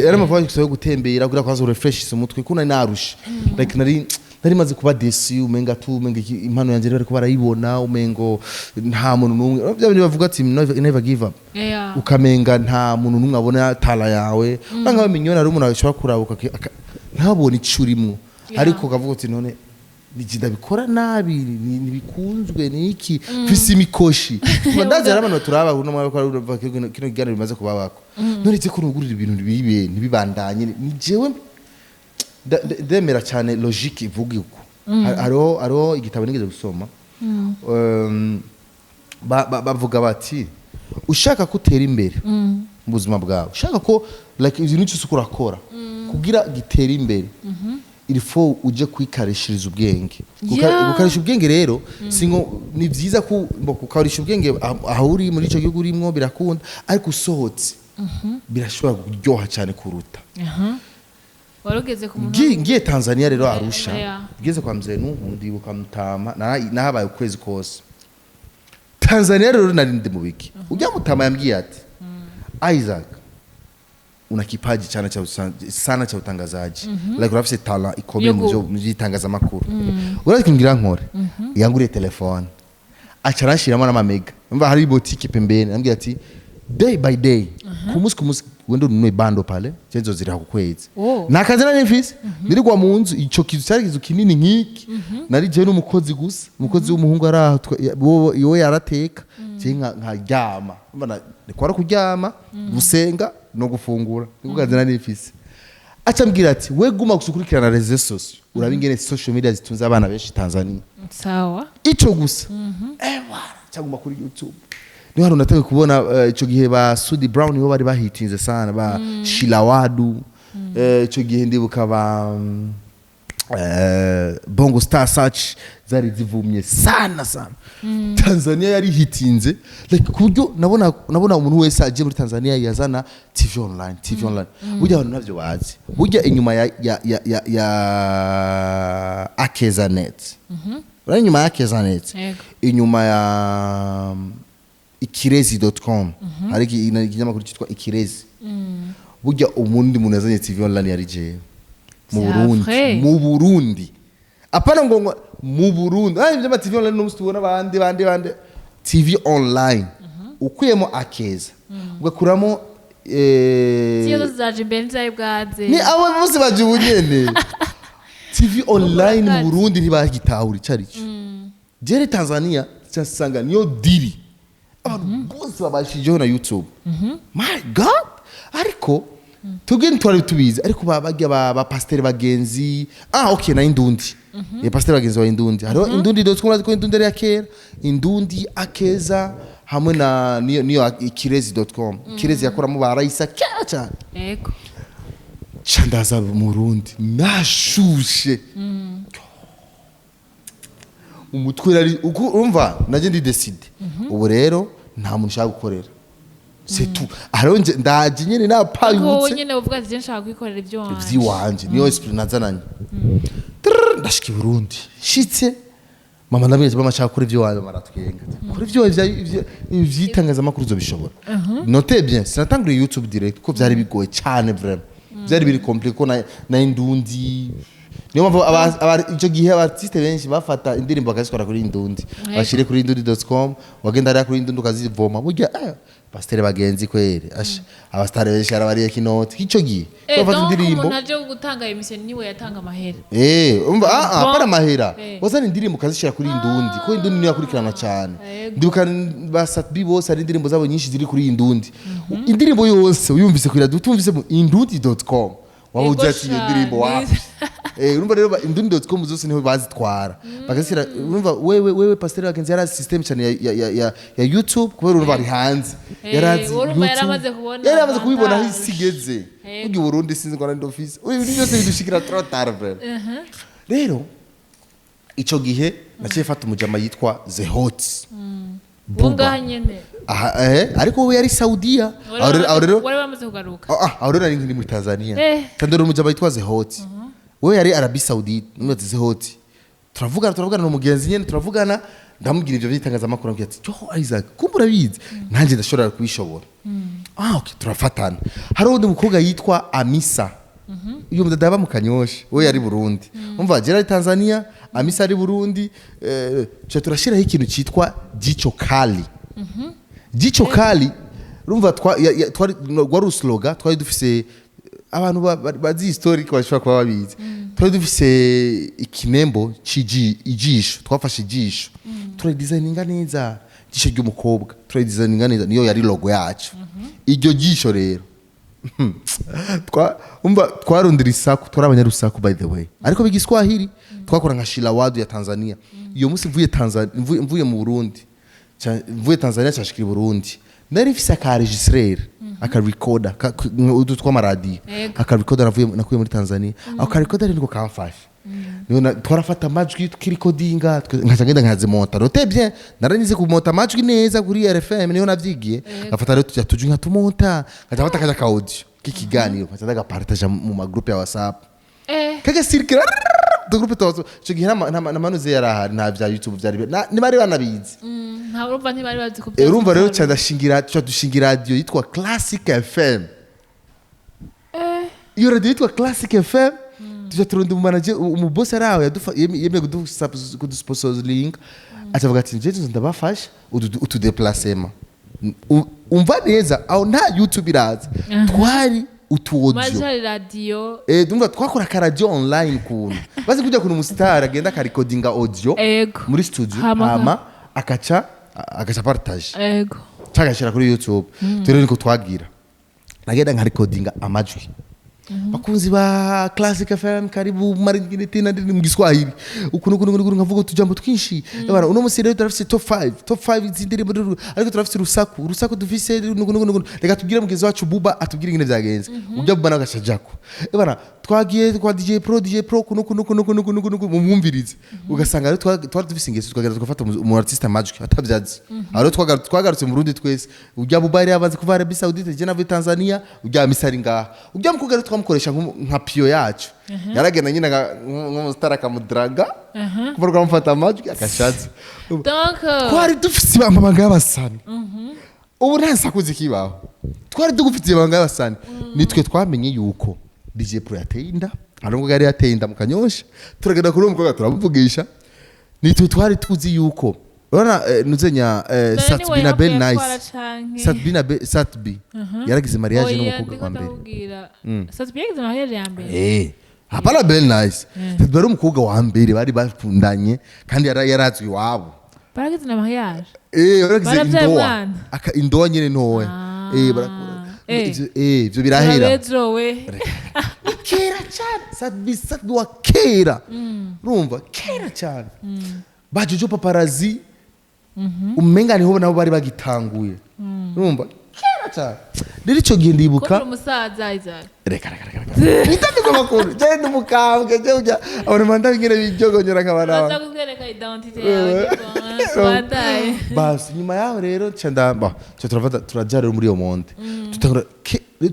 Yari ama voyage gusa yo gutembera kugira kwanza refresh umutwe, kuko nari narushe. Like nari maze kuba déçu, umenga tu umenga impano yanjye bariko barayibona, umengo nta muntu n'umwe, bya bindi bavuga ati "Never, never give up." Ukamenga nta muntu n'umwe abona talent yawe. Uranga baminyoni, hari umuntu ashobora kurabuka ntabone ico urimwo. Ariko ukavuga uti: "None niki, ndabikora nabi, ntibikunzwe, ni iki, mfise imikoshi?" Kuba ndazi hari abantu baturaba uno mwaka ko ari kino kiganiro bimaze kubabako. None ko nugurira ibintu ntibibe, ntibibandanye, ni jewe ndemera cyane logique ivuga uko. Hariho igitabo nigeze gusoma. Bavuga bati ushaka ko utera imbere mu buzima bwawe, ushaka ko like ibintu cyose uko urakora kugira gitere imbere, il faut uje kwikarishiriza ubwenge. Gukarisha ubwenge rero si ngo ni byiza ko ngo gukarisha ubwenge aho uri muri icyo gihugu urimo birakunda, ariko usohotse birashobora kuryoha cyane kuruta. Aha. Wari ugeze ku muntu. Ngiye Tanzania rero, Arusha, ngeze kwa mzee Nuhu, ndibuka mutama, nahabaye ukwezi kose Tanzania. Rero nari ndi mu biki? Ujya mutama yambwiye ati: "Isaac, una kipaji chana cha sana cha utangazaji, like urafise talent ikomeye mu byo mu by'itangazamakuru." Urazi ngira nkore? Yanguriye telefone, aca arashiramo n'amamega. Umva, hari boutique pembeni. Ambwira ati: "Day by day, ku munsi ku munsi, wenda ununue bundle pale, cyezo ziriha ku kwezi." Oh. Nta kazi nari mfise, nirirwa mu nzu. Ico kizu cyari ikizu kinini nk'iki. Nari jewe n'umukozi gusa, umukozi w'umuhungu ari aho, iwe yarateka, je nkaryama. Umva, ni kwari kuryama, gusenga no gufungura, niko kazi nari mfise. Aca ambwira ati: "We guma gusa ukurikirana réseaux sociaux, urabe ingene social media zitunze abana benshi Tanzania." Ico gusa, voilà, cyaguma kuri YouTube. Niho hantu natangiye kubona, ico gihe ba Sudi Brown nibo bari bahitinze sana, ba Shilawadu. Ico gihe ndibuka ba Bongo Star Search zari zivumye sana sana. Tanzania yari hitinze like ku buryo nabona umuntu wese agiye muri Tanzania yazana TV online, TV online. Burya abantu navyo bazi, burya inyuma ya Akezanet, uri inyuma ya Akezanet, inyuma ya ikirezi.com, hari ikinyamakuru cyitwa Ikirezi. Burya umundi muntu yazanye TV online yari jewe mu C'est Burundi. Vrai. Mu Burundi, apana ngo mu Burundi, ah, ibyo TV online n'umunsi tubona bande bande bande TV online, ukuyemo Akeza, ugakuramo Ziyo zose zaje imbere n'izawe bwaze. Ni abo bose baje ubunyene. TV online mu Urazi. Burundi ntibagitahura icyo ari cyo. Jere Tanzania cyasanga niyo diri, abantu bose babashijeho na YouTube. My God! Ariko twebwe ntitwari tubizi, ariko bajya ba pasiteri bagenzi, ah okay, na Indundi. Pasiteri bagenzi wa Indundi, hariho Indundi.com. Urazi ko Indundi ari iya kera, Indundi, Akeza hamwe na niyo ikirezi.com. Ikirezi yakoramo ba Raisa kera cyane. Ca ndaza mu Burundi nashushe umutwe, nari uko urumva najye ndi décidé. Ubu rero nta muntu ushaka gukorera, c'est tout. Hariho ndaje nyene Ariko wowe napayutse. nyene uvuga ati: "Je nshaka kwikorera ibyo wanje." Ivy'iwanje, niyo esprit nazananye. Trrr, ndashika i Burundi, shitse mama ndabwiye ati: "Mama, nshaka gukora ivy'iwanje." Mama aratwenga ati: "Kora ivy'iwawe ivy'itangazamakuru uzobishobora?" Note bien, sinatanguriye YouTube direct kuko vyari bigoye cyane, vraiment vyari biri compliqué ko na Indundi. Niyo mpamvu ico gihe aba artiste benshi bafata indirimbo bakazitwara kuri Indundi, bashire kuri indundi.com, wagenda hariya kuri Indundi ukazivoma. Burya pasiteri bagenzi kweri asha abastare benshi arabariye kinoti ico gihe. Bafata Donc indirimbo. umuntu aje gutanga émission niwe yatanga amahera? Umva, ah ah, Bon. apana amahera. Wazana indirimbo ukazishira kuri Indundi, kuko Indundi niyo yakurikirana cyane. Ndibuka ba Satbi bose hari indirimbo zabo nyinshi ziri kuri Indundi. Indirimbo yose uyumvise kuri radio, utumvise mu indundi.com, waba uzi ati iyo ndirimbo wapi. Urumva rero indundi.com zose niho bazitwara bakazishyira. Urumva wewe pasiteri bagenzi yarazi system cyane ya YouTube, kubera urumva ari hanze. Yarazi Urumva YouTube. yaramaze kubona Yaramaze kubibona aho avantage. isi igeze. Burya i Burundi sinzi ngo nari office, ibintu byose bidushikira trop tard, vraiment. Rero ico gihe Naciye fata umujama yitwa Zehot. Uwo ngaha nyene? Aha, ariko we yari Saudiya. Aho rero Wari wamaze kugaruka? Ah, aho rero nari nkiri muri Tanzania. Tandora umujama yitwa Zehot. We yari Arabie Saoudite, numva Zehot. Turavugana n'umugenzi nyene, turavugana, ndamubwira ivyo by'itangazamakuru, ambwira ati: "Yo Isaac, kumbe urabizi, nanjye ndashobora kubishobora." Ah, okay, turafatana. Hari uwundi mukobwa yitwa Amisa. Uyu mudada aba mu Kanyosha, we yari Burundi. Umva, jera ari Tanzania, Amisa ari Burundi, tuca turashiraho ikintu cyitwa Jicho Kali. Jicho Kali, urumva twari rwari uslogan twari dufise, abantu bazi historique bashobora kuba babizi. Twari dufise ikinembo ijisho, twafashe ijisho turadizayininga neza, ijisho ry'umukobwa turadizayininga neza, niyo yari logo yacu. Iryo jisho rero umva, twarondera isaku, twari abanyarusaku by the way, ariko bigiswahili twakora nka Shilawadu ya Tanzania. Iyo munsi mvuye Tanzania, mvuye mu Burundi, mvuye Tanzania cyashikira i Burundi, nari mfise aka enregistreur, aka recorder utu tw'amaradiyo. Aka recorder nakuye muri Tanzania, ako ka recorder niko kamfasha. Niho twarafata amajwi tukirikodinga, nkaca ngenda nkazimonta. Note bien, naranize kumonta amajwi neza kuri RFM, niho navyigiye. Ngafata rero tujya tujwi nkatumonta, nkaca mfata kaja ka audio k'ikiganiro, nkaca ndagapartaja mu ma groupe ya WhatsApp. Kagasirikira du groupe twa WhatsApp. Ico gihe nta manuze yari ahari, nta vya YouTube vyari ntibari banabizi. Nta, urumva ntibari bazi ko Urumva rero ca ndashingira, ca dushinga radio yitwa Classic FM. Iyo radio yitwa Classic FM, tuja turonda umumanager, umubosi ari aho yemeye kudusponsoringa, acavuga ati: "Nje ndabafasha utudeplacement." Umva neza, aho nta YouTube iraza, twari utu audio. Maze hari radiyo. Ndumva twakora akaradiyo online, kuntu bazi kujya kuntu umusitari agenda akarikodinga audio muri studio, hama agaca partage cyangwa agashyira kuri YouTube. Rero niko twagira, nagenda nkarikodinga amajwi: "Bakunzi ba Classic FM, karibu maringine tena ndi mu Giswahili ukuntu ukuntu ukuntu," nkavuga utujambo twinshi. Bana, uno musi rero turafise top 5, top 5 z'indirimbo, ariko turafise urusaku dufise nugu nugu nugu, reka tubwire mugenzi wacu Buba atubwire ingene vyagenze. Ujya Buba nawe agashajako: "Bana, twagiye kwa DJ Pro, DJ Pro kuno kuno kuno kuno kuno kuno, mumwumvirize." Ugasanga rero twari dufise ingeso, twagenda tugafata umu artiste amajwi atavyazi. Aho rero twagarutse mu Burundi twese, ujya Buba yari yamaze kuva Arabie Saoudite, je navuye Tanzania, ujya Misari ngaha. Ujya mukobwa rero twamukoresha nka piyo yacu, yaragenda nyine nk'umusitari akamudraga kuva rwamufata amajwi agashatse. Donc Twari dufise amabanga y'abasani, ubu nta saku zikibaho. Twari tugufitiye amabanga y'abasani, nitwe twamenye yuko DJ Pro yateye inda, hari ubwo yari yateye inda mu Kanyosha, turagenda kuri uwo mukobwa turamuvugisha. Nitwe twari tuzi yuko urabona, nuzenya Satbi na Ben Nice, Satbi na Satbi yaragize mariage n'umukobwa wa mbere. Ndakubwira, Satbi yagize mariage ya mbere. Hapana, Ben Nice. Satbi ari umukobwa wa mbere bari bakundanye kandi yarazwi iwabo. Baragize na mariage? Baragize. Baravyaye Indoa. umwana? Aka indoa nyene ntoya. Barakora. Ivyo birahera. Urabejowe. Kera cyane, Satbi, Satbi wa kera, urumva, kera cyane, ba Jojo Paparazzi umenga niho nabo bari bagitanguye, urumva, kera cyane. Rero icyo gihe ndibuka ko umusaza Isaac. Reka reka reka reka, nitandika amakuru, je ndi umukambwe, je ujya abantu banda ingene bijogonyora nk'abana. Uraza kutwereka identité yawe, twandaye. Basi nyuma yaho rero nca ndamba, nca turafata, turaja rero muri iyo monde, tutangura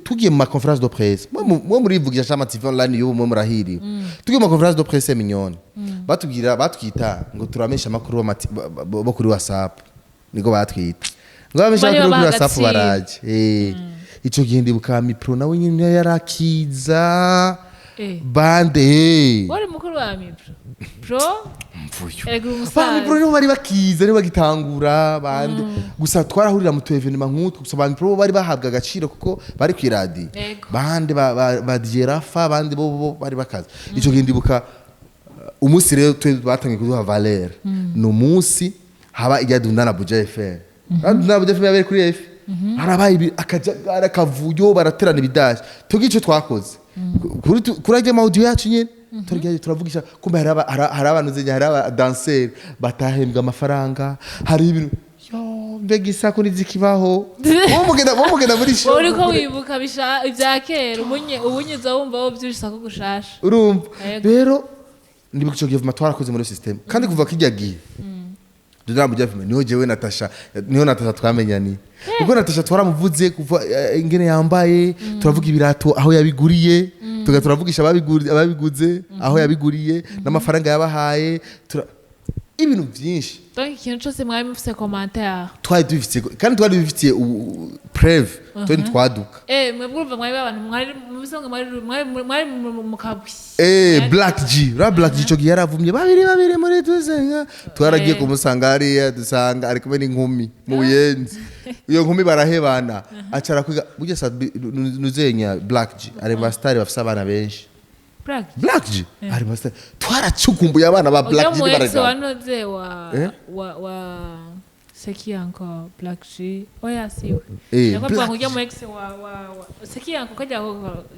tugiye mu ma conférence de presse, mwe murivugisha chama TV online y'ubu, mwe murahiriwe. Tugiye mu ma conférence de presse mignone, batubwira, batwita ngo turamesha amakuru bo kuri WhatsApp, niko batwita ngo abamesha Bari amakuru kuri babaha WhatsApp. agaciro. Baraje. Ico gihe ndibuka Mipro nawe nyine yarakiza. Bande Wari mukuru wa Mipro Pro? Mvuyo. Erega uri Ba umusaza. Mipro nibo bari bakiza, nibo bagitangura bande, gusa twarahurira mu tu événement nk'utwo, gusa ba Mipro bo bari bahabwa agaciro kuko bari ku iradiyo. Bande ba DJ Rafa, bande bo bari bakaze. Ico gihe ndibuka umunsi rero twe batangiye kuduha valeur, ni umunsi haba ijya Dunda na Buja FM. Dunda na Buja FM yabereye kuri F, harabaye akajagari, akavuyo, baraterana ibidashi. Tugira ico twakoze kuri ajya audio yacu nyene, turagira turavugisha, kumbe hari abantu zenya, hari aba danseur batahembwa amafaranga, hari ibintu yo mbega isaku ntizikibaho. Wowe mugenda muri show. Wowe uriko wibuka ibya kera, ubunye uza wumva wo byinshi ko gushasha. Urumva. Yego. Rero Ndibuka ico gihe vuma twarakoze muri system, kandi kuva kijya gihe Dudara mujya vuma niho jewe Natasha, niho Natasha twamenyani, kuko Natasha twaramuvuze kuva ingene yambaye, turavuga ibirato aho yabiguriye, tuga turavugisha ababiguze aho yabiguriye n'amafaranga yabahaye, ibintu byinshi. Donc ikintu cose mwari mufise commentaire. Twari dufitiye, kandi twari dufitiye preuve, twari twaduka. Mwebwe urumva mwari abantu mwari mubisanzwe mwari mu kagwi. Black G, ra Black G ico gihe yaravumye babiri babiri muri tuzenga, twaragiye kumusanga hariya, dusanga ari kumwe n'inkumi mu Buyenzi. Iyo nkumi barahebana, acara kwiga burya nuzenya Black G ari mu basitari bafise abana benshi. Black. Black G ari mu basitari, twaracukumbuye abana ba Black Ujya G mu ex baragana. wanoze wa Eh? wa c'est qui encore? Black G, oya, siwe. Nako Black mvuga ngo ujya mu ex wa c'est qui encore? Kajya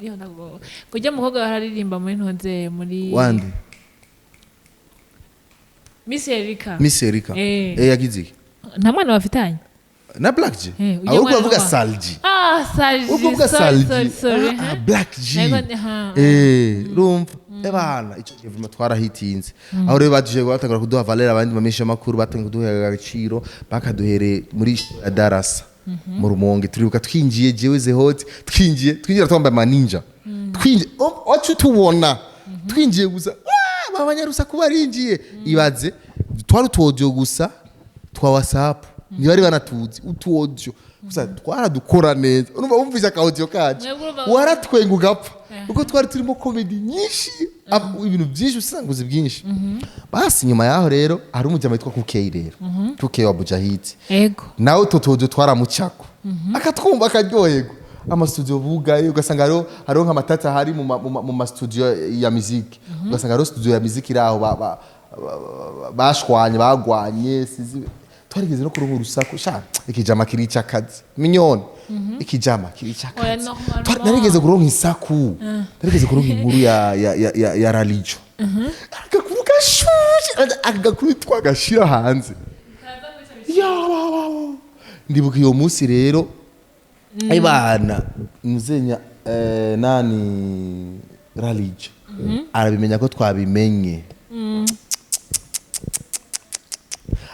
yo ndago kujya mukobwa hararirimba muri ntonze muri Wande? Miss Erika. Miss Erika. Yagize iki? Nta mwana bafitanye. Na Black G? Ujya Ahubwo mwana bavuga Salji. Ah, Salji. Ubwo uvuga Sorry, Salji. sorry, sorry. Ah, Black G. Ha. Urumva ebana icyo gihe vuma twarahitinze, aho rero baduje batangura kuduha valeur, abandi bamenyesha makuru batangiye kuduha agaciro, bakaduhereye muri ya darasa mu Rumonge. Turibuka twinjiye, jewe Zehot, twinjiye, twinjira twambaye amaninja, twinjiye wacu tubona twinjiye gusa, "Wah, abanyarusaku barinjiye." Ibaze, twari utu audio gusa twa WhatsApp, ntibari banatuzi, utu audio gusa twaradukora neza. Urumva wumvise aka audio kacu, Mwebwe urumva- waratwenga ugapfa, kuko twari turimo comedy nyinshi, ibintu byinshi, ubusanguzi bwinshi. Basi nyuma yaho rero hari umujyama witwa Kukey, rero Kukey wa Bujahidi. Nawe utwo tuzo twaramucako, akatwumva akaryoherwa. Amastudio bugaye, ugasanga hariho nk'amatata hari mu mastudio ya muziki, ugasanga hariho studio ya muziki iri aho bashwanye, bagwanye, sizi. Twarigeze no kuronka urusaku sha, ikijama kirica akazi minyone, ikijama kirica Oya, akazi. normalement. Narigeze kuronka isaku, narigeze kuronka inkuru ya Ralijo, agakuru gashushe, agakuru twagashira hanze. Ya ndibuka iyo munsi rero ibana muzenya nani Ralijo arabimenya ko twabimenye,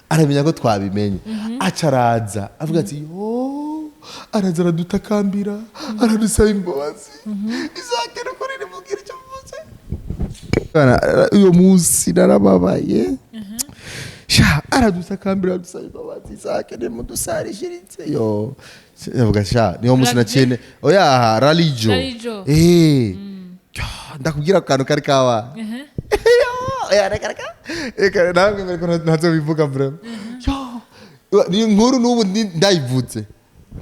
aramenya ko twabimenye, aca araza avuga ati yo, araza aradutakambira, aradusaba imbabazi, izakera ukuri nimubwira icyo mvuze. Bana, uyo munsi narababaye sha, aradusakambira, aradusaba imbabazi, izake nimudusarishiritse yo. Avuga sha, niwo munsi Black naciye oya, Ralijo. Ralijo. Ya, ndakubwira akantu kari kabaye. Oya, reka reka reka, namwe mwereko ntazobivuga vraiment. Yo, ni inkuru n'ubu ndayivutse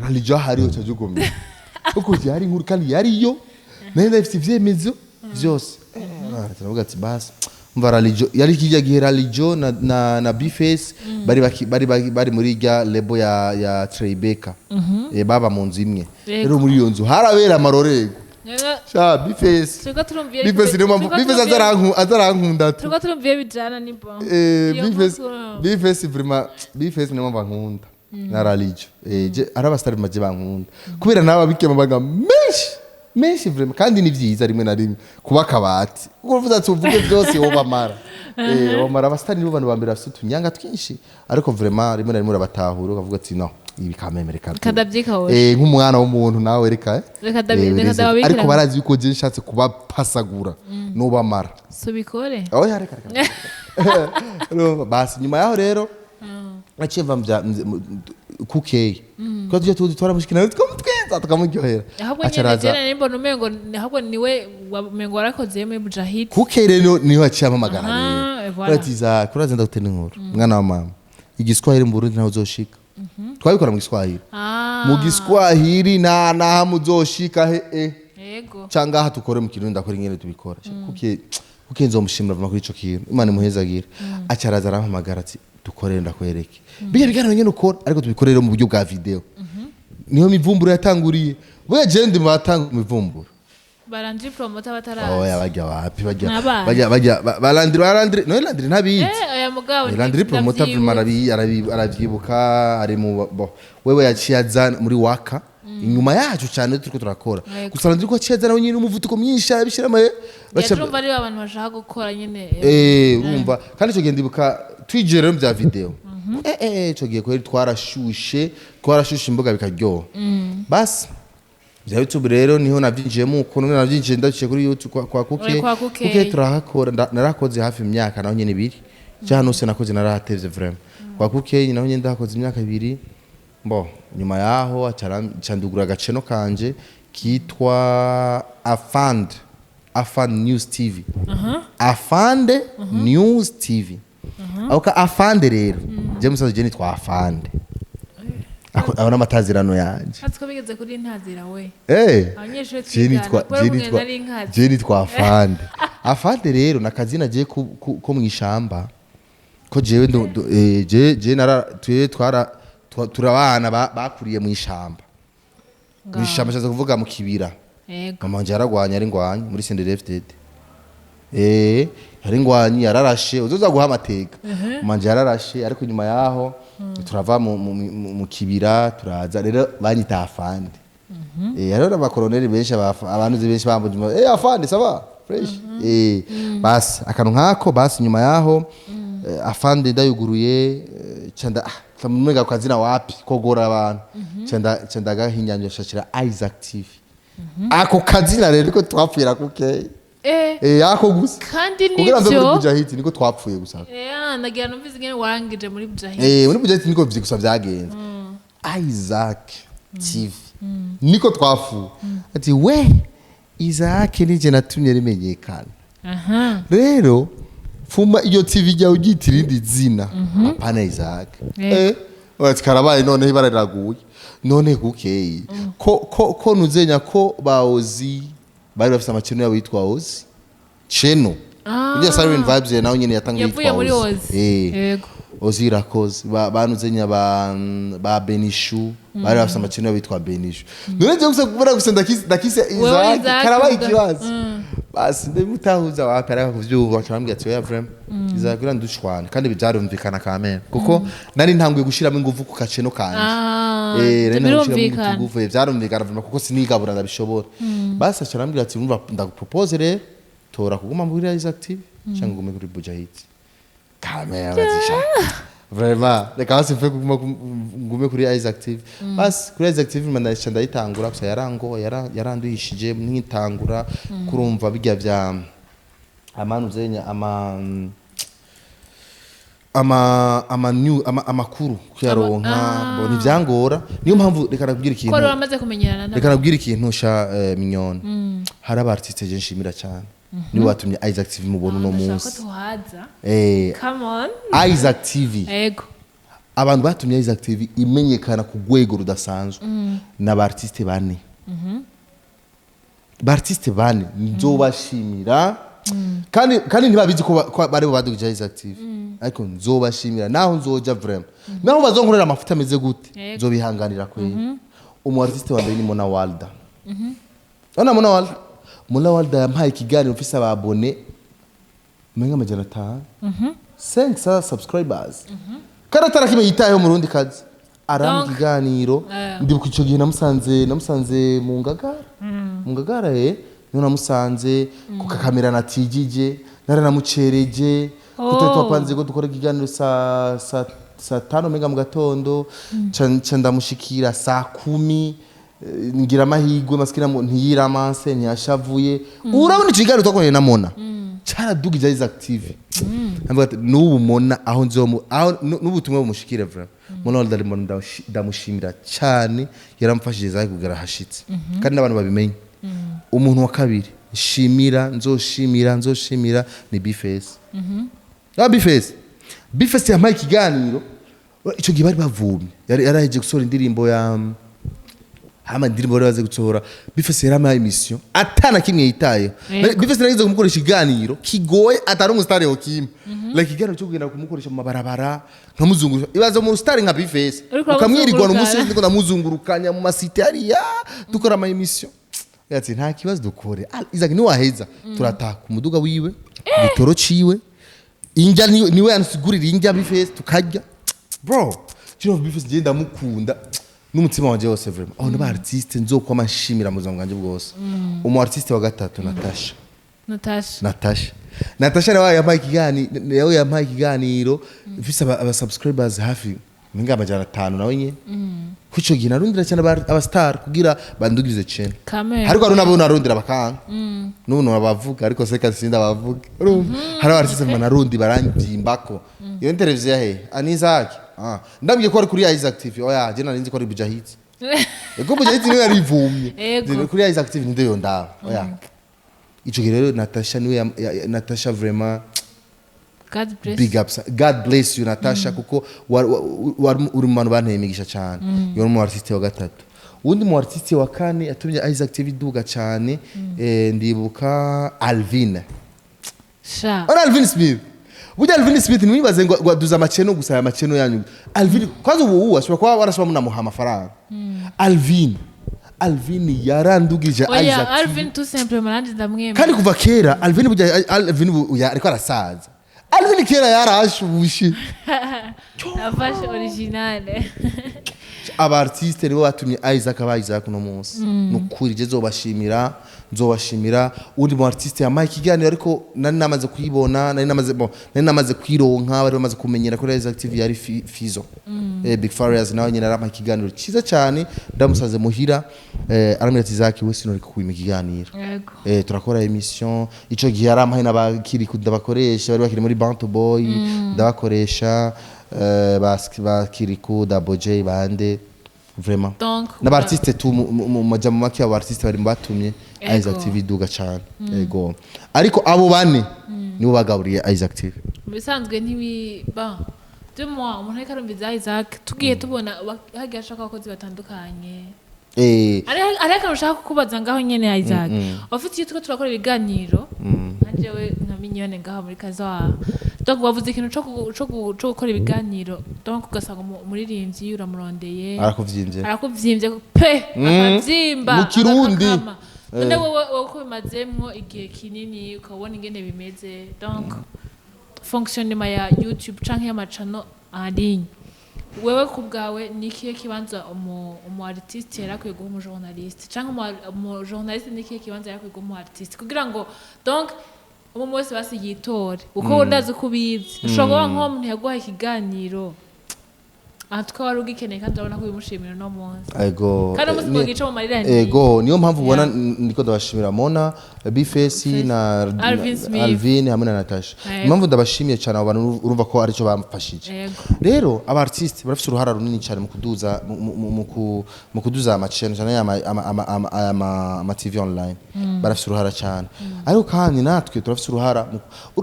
Ralijo hariyo cajugumye, kuko yari inkuru kandi yariyo, nayo ndafite ivyemezo vyose. Turavuga ati basi umva, Ralijo yari kijya gihe Ralijo na Bface bari muri rya label ya Tribeca, baba mu nzu imwe. Rero muri iyo nzu harabera amarorerwa. Sha Bface, Turiko turumviye. Bface niyo mpamvu Bface azarankunda tu. Turiko turumviye bijana ni bon. Iyo Bface nkuru. Bface vraiment, Bface niyo mpamvu ankunda na Ralijo. Je ari abasitari maje bankunda kubera nawe abikema amagambo menshi menshi vraiment, kandi ni byiza rimwe na rimwe kuba akabati, kuko uvuze ati uvuge byose wobamara, wobamara. Abasitari nibo bantu ba mbere bafite utunyanga twinshi, ariko vraiment rimwe na rimwe urabatahura ukavuga ati no, ibi kamemere ka Kadabyikawosha. Nk'umwana w'umuntu nawe reka Reka reka ndababikira. Ariko barazi yuko je nshatse kubapasagura nobamara. Subikore. Oya, reka reka. Urumva, basi nyuma yaho rero naciye mva Kukey, kuko tujya tuzi twaramushikina tukamutwenza tukamuryohera. Ahubwo Aca nyene araza. jene nimbona umengo ahubwo niwe umengo warakoze muri Bujahid. Kukey rero niho yaciye ampamagara. Aha, Rero voilà. ati za kuraza ndagutera inkuru, mwana wa mama, igiswahili mu Burundi ntaho uzoshika, twabikora mu Giswahili. Mu Giswahili nta nahamwe uzoshika he. Cyangwa aha tukore mu Kirundi, ndakora ingene tubikora. Kuki nzomushimira vuba kuri ico kintu, Imana imuhezagira. Aca araza arampamagara ati dukorere ndakwereke bijya biganiro nyene ukora, ariko tubikorere mu buryo bwa video. Niho mivumburo yatanguriye. Buriya je ndi mu batanga mivumburo. Barandri promoter batarazi. Oya, bajya wapi, bajya N'abana. bajya barandira, barandira no Landry ntabizi. Oya mugabo. Landry promoter ndavyibuka. vraiment aravyibuka, ari mu bo wewe yaciye aza muri waka. Inyuma yacu cyane turiko turakora. Yego. Gusa Landry ko aceza nawe nyine umuvuduko mwinshi arabishiramo, Yaturumva ari abantu bashaka gukora nyine. Urumva kandi icyo gihe ndibuka twigiye rero bya video, icyo gihe kweri twarashushe imboga bikaryoha. Basi bya YouTube rero niho nabyinjiyemo, ukuntu nabyinjiye ndaciye kuri YouTube kwa Kuke. Uri kwa Kuke. Kuke turahakora, narakoze hafi imyaka naho nyine 2 cyangwa hose nakoze, narahatevye vraiment. Kwa Kuke naho nyine ndahakoze imyaka 2. Bo nyuma yaho aca ndugura agaceno kanje kitwa Afand News TV, Afande News TV. Ako ka Afande rero, je musaza je nitwa Afande. Ako n'amatazirano yanje. Hatsi ko bigeze kuri ntazira we. Abanyeshuri Je twigana, nitwa kubera je umwe nitwa nari nkazi. Je nitwa Afande. Afande rero nakazina je ko mwishamba, ko jewe je nara twe twara turabana bakuriye mwishamba. Mwishamba shaza kuvuga mu kibira. Mama wanje yaragwanye, ari ngwanye muri CNDD-FDD. Yari ngwanyi, yararashe, uzoza guha amateka. Mama wanje yararashe, ariko nyuma yaho turava mu kibira, turaza rero banyita Afande. Hariho n'abakoroneri benshi, abantu benshi bambuje, "Afande, ça va fresh?" Basi akantu nkako. Basi nyuma yaho, Afande ndayuguruye, canda mwenga kazina wapi kogora abantu, canda gahinyanya shashira Isaac TV. Ako kazina rero niko twapfira Kuke. Ako gusa. Kandi kugira mve muri nivyo. Bujahidi niko twapfuye gusa. Nagira numvise ingene warangije muri Bujahidi. Muri Bujahidi niko vyi gusa vyagenze. Isaac TV niko twafuye, ati we Isaac nije natumye rimenyekana. Rero fuma iyo TV jya ugita irindi zina, apana Isaac. Ati karabaye, none ibara riraguye. None Kukeye ko nuzenya ko baozi bari bafise amakino yabo yitwa Ozi Cheno. Ujya Siren Vibes nawe nyene yatangiye Yavuye yitwa muri Ozi. Ozi. Ozi irakoze. Banuzenya ba Benishu bari bafise amakino yabo yitwa Benishu. None je gusa kubera gusa ndakise Wewe Isaac, Isaac karabaye uvuga. ikibazo. Basi ndabitahuza wapi, ariko kuvyumva cyambwira ati oya, vraiment Isaac urandushwana, kandi byarumvikana kamere kuko nari ntanguye gushiramo ingufu ku kaceno kanje. Rero nari gushiramo Birumvikana. ingufu, byarumvikana vraiment kuko sinigabura ndabishobora. Basi acarambwira ati umva, ndagupropose rero, tora kuguma muri Isaac TV cyangwa ugume kuri Bujahidi. Kamera batisha vraiment, reka basi mfe kuguma ngume kuri Isaac TV. Basi kuri Isaac TV mandaisha ndayitangura gusa yarango yaranduhishije nkitangura kurumva bijya vya amanu zenya ama new ama amakuru kuyaronka. Bo ntivyangora, niyo mpamvu reka nakubwira Ko ikintu. wari wamaze kumenyerana Reka nabo. nakubwira ikintu sha, Mignone, hari aba artiste je nshimira cyane, nibo batumye Isaac TV mubona uno Ndashaka ko munsi. tuhaza. Come on. Isaac TV, abantu batumye Isaac TV imenyekana ku rwego rudasanzwe n'aba artiste bane. Ba artiste bane nzobashimira, kandi ntibabizi ko bari bo badugije Isaac TV, ariko nzobashimira naho nzoja vraiment, naho bazonkorera amafuta ameze gute, nzobihanganira kweli. Umu artiste wa mbere ni Mona Walda. Ona Mona Walda, Mona Walda yampaye ikiganiro mfise ababone umenga 500, 500 subscribers, kandi atarakimwe yitayeho mu rundi kazi, arampa ikiganiro. Ndibuka ico gihe namusanze mu Ngagara, mu Ngagara, niho namusanze ku kakamera natijije, naranamucereje kuko twapanze ko dukora ikiganiro saa 5 menga mu gatondo, ca ndamushikira saa 10. Ngira amahirwe masikina ntiyiramanse, ntiyashavuye. Urabona ico kiganiro twakoranye na Mona caradugije Isaac TV. Avuga ati n'ubu Mona aho nzomu aho n'ubutumwa bumushikire vraiment. Mona Walda ndamushimira cyane, yaramfashije zaje kugera hashitse, kandi n'abantu babimenye. Umuntu wa kabiri nshimira, nzoshimira ni Bface. Bface, Bface yampaye ikiganiro ico gihe bari bavumye, yari yaraheje gusohora indirimbo ya hama indirimbo bari baze gusohora. Bface yarampaye émission atana kimwe yitayeho. Bface narigeze kumukoresha ikiganiro kigoye atari umusitari yokima, like ikiganiro cyo kugenda kumukoresha mu mabarabara nkamuzungurusha. Ibaze mu star nka Bface Uriko ukamwirirwana umunsi uramuzungurukana. ndiko ndamuzungurukanya mu masite hariya dukora ama émission. Ati nta kibazo dukore. Isaac niwaheza turataha ku muduga wiwe, igitoro ciwe, injya niwe yansigurira injya Bface tukarya. Bro, kino Bface ngenda ndamukunda. N'umutima wanje wose, vraiment, aho n'aba artiste nzokwama nshimira mu buzima bwanje bwose. Umu artiste wa gatatu, Natasha. Natasha. Natasha, Natasha nawe yampaye ikiganiro, nawe yampaye ikiganiro mfise aba subscribers hafi minga 500, nawe nyene. Kuco gihe narundira cyane aba star kugira bandugirize chaîne. Kamere. Ariko hari nabo narundira bakanga, n'ubu nabavuga, ariko seka sinda bavuga. Urumva, hari aba artiste narundi barangyimbako iyo televiziyo ya he Anizaki. Ah, ndambwiye ko ari kuri Isaac TV. Oya, je nari nzi ko ari Bujahid. Ego, Bujahid niwe yarivumye. Ego. Kuri Isaac TV ninde yondaba? Oya. Ico gihe rero Natasha niwe Natasha vraiment, God bless. Big ups, God bless you, Natasha, kuko wari uri mu bantu banteye imigisha cyane. Yari umu artiste wa gatatu. Uwundi mu artiste wa kane yatumye Isaac TV iduga cyane, ndibuka Alvin. Sha. Ora Alvin Smith. Burya Alvin Smith, ntiwibaze ngo aduza amaceno gusa, aya maceno yanyu. Alvin kwanza ubu ashobora kuba warashobora munamuha amafaranga. Alvin yarandugije Oya. Isaac TV. Alvin tout simplement, nanjye ndamwemera. Kandi kuva kera Alvin, burya Alvin ubu ariko arasaza. Alvin kera yarashushe. Afashe originale. Aba artiste nibo batumye Isaac aba Isaac uno munsi. Nukuri je nzobashimira, nzobashimira. Undi mu artiste yamaye ikiganiro, ariko nari namaze kuyibona, nari namaze, bon, nari namaze kwironka, bari bamaze kumenyera kuri Isaac TV, yari Fizo. Big Farious nawe nyine arampaye ikiganiro cyiza cyane. Ndamusaze muhira, arambwira ati: "Isaac, we sinori kukwima ikiganiro." Turakora émission. Ico gihe yarampaye n'abakiri ndabakoresha, bari bakiri muri Bantu Boy, ndabakoresha, bakiriku, Double J, bande, vraiment. Donc N'aba artiste tu mu majambo make, abo artiste bari mu batumye Isaac TV iduga cyane. Ego, ariko abo bane nibo bagaburiye Isaac TV. Mu bisanzwe ntibi ba de moi, umuntu ariko arumviza Isaac, tugiye tubona hagiye hashaka abakozi batandukanye. Hari akantu ushaka kukubaza ngaho nyene, Isaac. Ufite iyo turiko turakora ibiganiro nka jewe nka Mignone ngaho muri kaza, donc wavuze ikintu co gukora ibiganiro, donc ugasanga umuririmbyi uramurondeye, Arakuvyimbye. Arakuvyimbye pe, akavyimba. Mu Kirundi. Agakakama. None wowe ko bimazemwo igihe kinini, ukabona ingene bimeze, donc fonctionnement ya YouTube canke y'amacano en ligne, wewe ku bwawe ni ikihe kibanza umu artiste yari akwiye guha umu journaliste, canke umu journaliste ni ikihe kibanza yari akwiye guha umu artiste, kugira ngo donc umwe wese basi yitore? Kuko ndazi ko ubizi, ushobora kuba nk'uwo muntu yaguhaye ikiganiro aha, tukaba wari ugikeneye, kandi urabona ko bimushimira uno munsi. Ego. Kandi umunsi mwogica mu marira Ego, niyo mpamvu ubona ndiko ndabashimira Mona, Bifesi na Alvin Smith. Alvin hamwe na Natasha. Ego. Impamvu ndabashimiye cyane abo bantu, urumva ko aricyo bamfashije. Rero aba artiste barafite uruhara runini cyane mu kuduza mu kuduza amachannel cyane, ama TV online. Barafite uruhara cyane, ariko kandi natwe turafite uruhara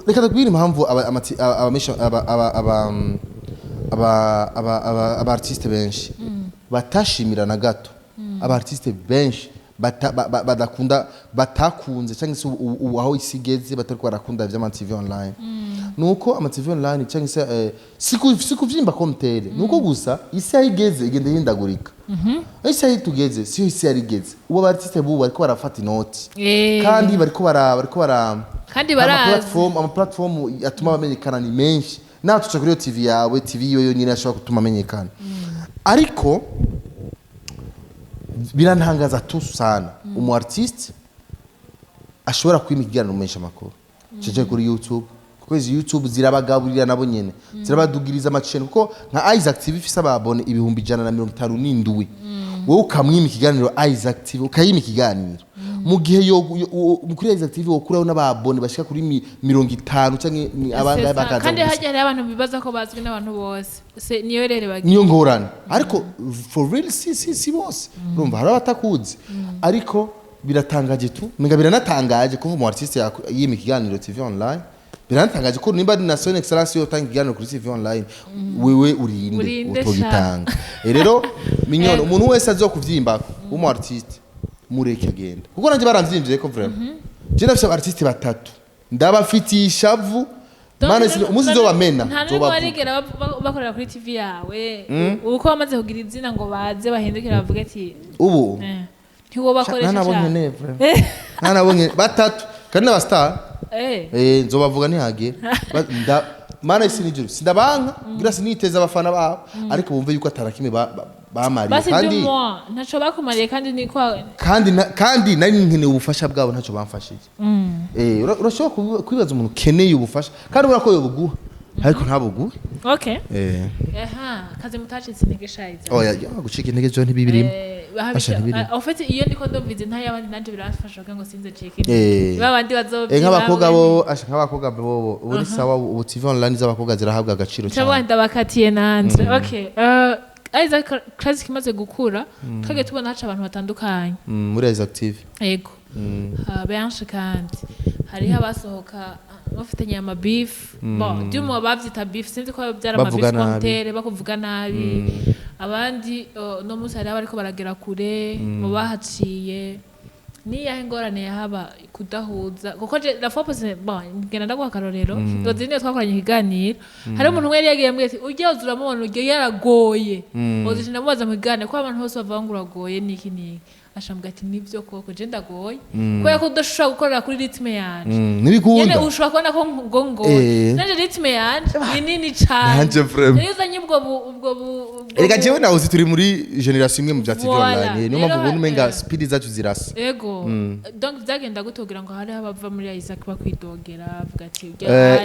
reka ndakubwire impamvu aba aba aba aba aba aba aba aba artiste benshi batashimira na gato. Aba artiste benshi badakunda, batakunze, cyangwa se ubu aho isi igeze batari barakunda vy'ama TV online, nuko ama TV online cyangwa se si kuvyimba komtere, nuko gusa isi aho igeze igenda ihindagurika. Isi aho tugeze siyo isi yari igeze. Ubu aba artiste bubu bariko barafata inoti, kandi bariko bara Kandi ama barazi. platform, ama platform atuma bamenyekana ni menshi. Nawe tuca kuri iyo TV yawe, TV yo yonyine ashobora gutuma amenyekana. Ariko birantangaza tu sana umu artiste ashobora kwima ikiganiro menshi amakuru cece kuri YouTube, kuko izi YouTube zirabagaburira nabo nyene, zirabadugiriza amacene. Kuko nka Isaac TV ifise aba abonnés 157,000, wowe ukamwima ikiganiro Isaac TV, ukayima ikiganiro mu gihe kuri Isaac TV wokuraho n'aba abonnés bashika kuri 50 canke abangahe C'est ça. bakaza Kandi gusa. hajya hariho abantu bibaza ko bazwi n'abantu bose. Niyo rero bagira. Niyo ngorane. Ariko for real, si bose. Urumva hari abatakuzi, ariko biratangaje tu, menga biranatangaje kuva umu artiste yima ikiganiro TV online. Biranatangaje ko nimba na Son Excellence yotanga ikiganiro kuri TV online, wewe urinde Urinde sha. utogitanga? Rero Mignone, umuntu wese azokuvyimbako umu artiste, mureke agenda, kuko nanje baramvyimvye ko vraiment je ndafise artiste batatu ndabafitiye ishavu. Mana, umunsi nzobamena nta n'umwe nzobavuga. Warigera bakorera kuri TV yawe, ubu ko bamaze kugira izina, ngo baze bahindukire bavuge ati Ubu ntiwobakoresha. Nta nabo Cyane. nkeneye vraiment, nta nabo nkeneye. Batatu kandi n'aba star. Nzobavuga ntihagera. Mana, isi n'ijuru, sindabanka kugira siniteza abafana babo, ariko bumve yuko atara kimwe bamariye. Basi Kandi du moins ntaco bakumariye, kandi ni kwa kandi nari nkeneye ubufasha bwabo, ntacyo bamfashije. Urashobora kwibaza umuntu ukeneye ubufasha kandi ubona ko yobuguha, ariko ntabuguhe. Aha kazi mutacitse intege shayiza. Oya, ya, gucika intege byo ntibibirimo. Asha, ntibirimo. En fait, iyo ndiko ndumviza intahe y'abandi, nanje biramfasha kugira ngo sinze cike intege. Babandi bazovyina. Nk'abakobwa bo, asha, nk'abakobwa bo ubu ni sawa. Ubu TV online z'abakobwa zirahabwa agaciro cyangwa cyane. Ndabakatiye nanje. Okay, Isaac Classic imaze gukura, twagiye tubona haca abantu batandukanye. Muri Isaac TV. Yego. Benshi, kandi hariho abasohoka bafitanye ama beef, bon, du moins bavyita beef, sinzi ko byari ama Bavuga beef nabi. comme bakuvuga nabi. Abandi no munsi hariho abariko baragera kure mu bahaciye. Niyahe ingorane yahaba kudahuza? Kuko je la fois passée, bon, ngenda ndaguha akarorero, Rosine niyo twakoranye ikiganiro, hari umuntu umwe yari yagiye ambwira ati ujya uza uramubona ujya yaragoye. Rosine ndamubaza mu kiganiro ko abantu bose bavuga ngo uragoye niki niki, ashambwira ati nibyo koko, je ndagoye kubera ko udashobora gukorera kuri rythme yanje. Ntibikunda. Nyene ushobora kubona ko ngo ngoye, nanje rythme yanje ni nini cane. Nanje vraiment. Rero uzanye ubwo bu ubwo bu ubwo Erega jewe nawe uzi turi muri generation imwe mu bya TV Voilà. online. Niyo mpamvu Rero, ubona umenga speed zacu zirasa. Ego, donc byagenda gute kugira ngo hariho abava muri Isaac bakwidogera, bavuga ati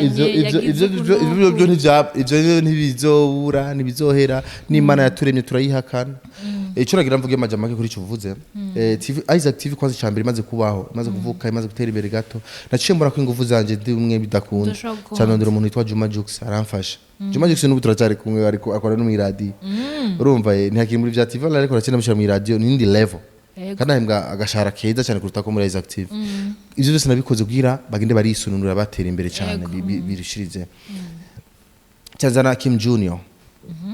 Ivyo ivyo ivyo ivyo ivyo byo ivyo ntibizobura, ntibizohera. N'Imana yaturemye turayihakana. Ico nagira mvuge majambo make kuri ico uvuze, TV Isaac TV, kwanza icambere imaze kubaho, imaze kuvuka, imaze gutera imbere gato, naciye mbona ko ingufu zanje ndi umwe bidakunda. Udashobora gukunda. Cyane ndondera umuntu witwa Juma Jux aramfasha. Juma Jux n'ubu turacyari kumwe, ariko akora no mw'iradiyo. Urumva, ntihakiri muri bya TV, ariko arakina, mushyira mw'iradiyo n'indi level. Kandi ahembwa agashahara keza cyane kuruta ko muri Isaac TV. Ivyo byose nabikoze kugira bagende barisununura, batera imbere cyane, birushirize. Cyazana Kim Junior,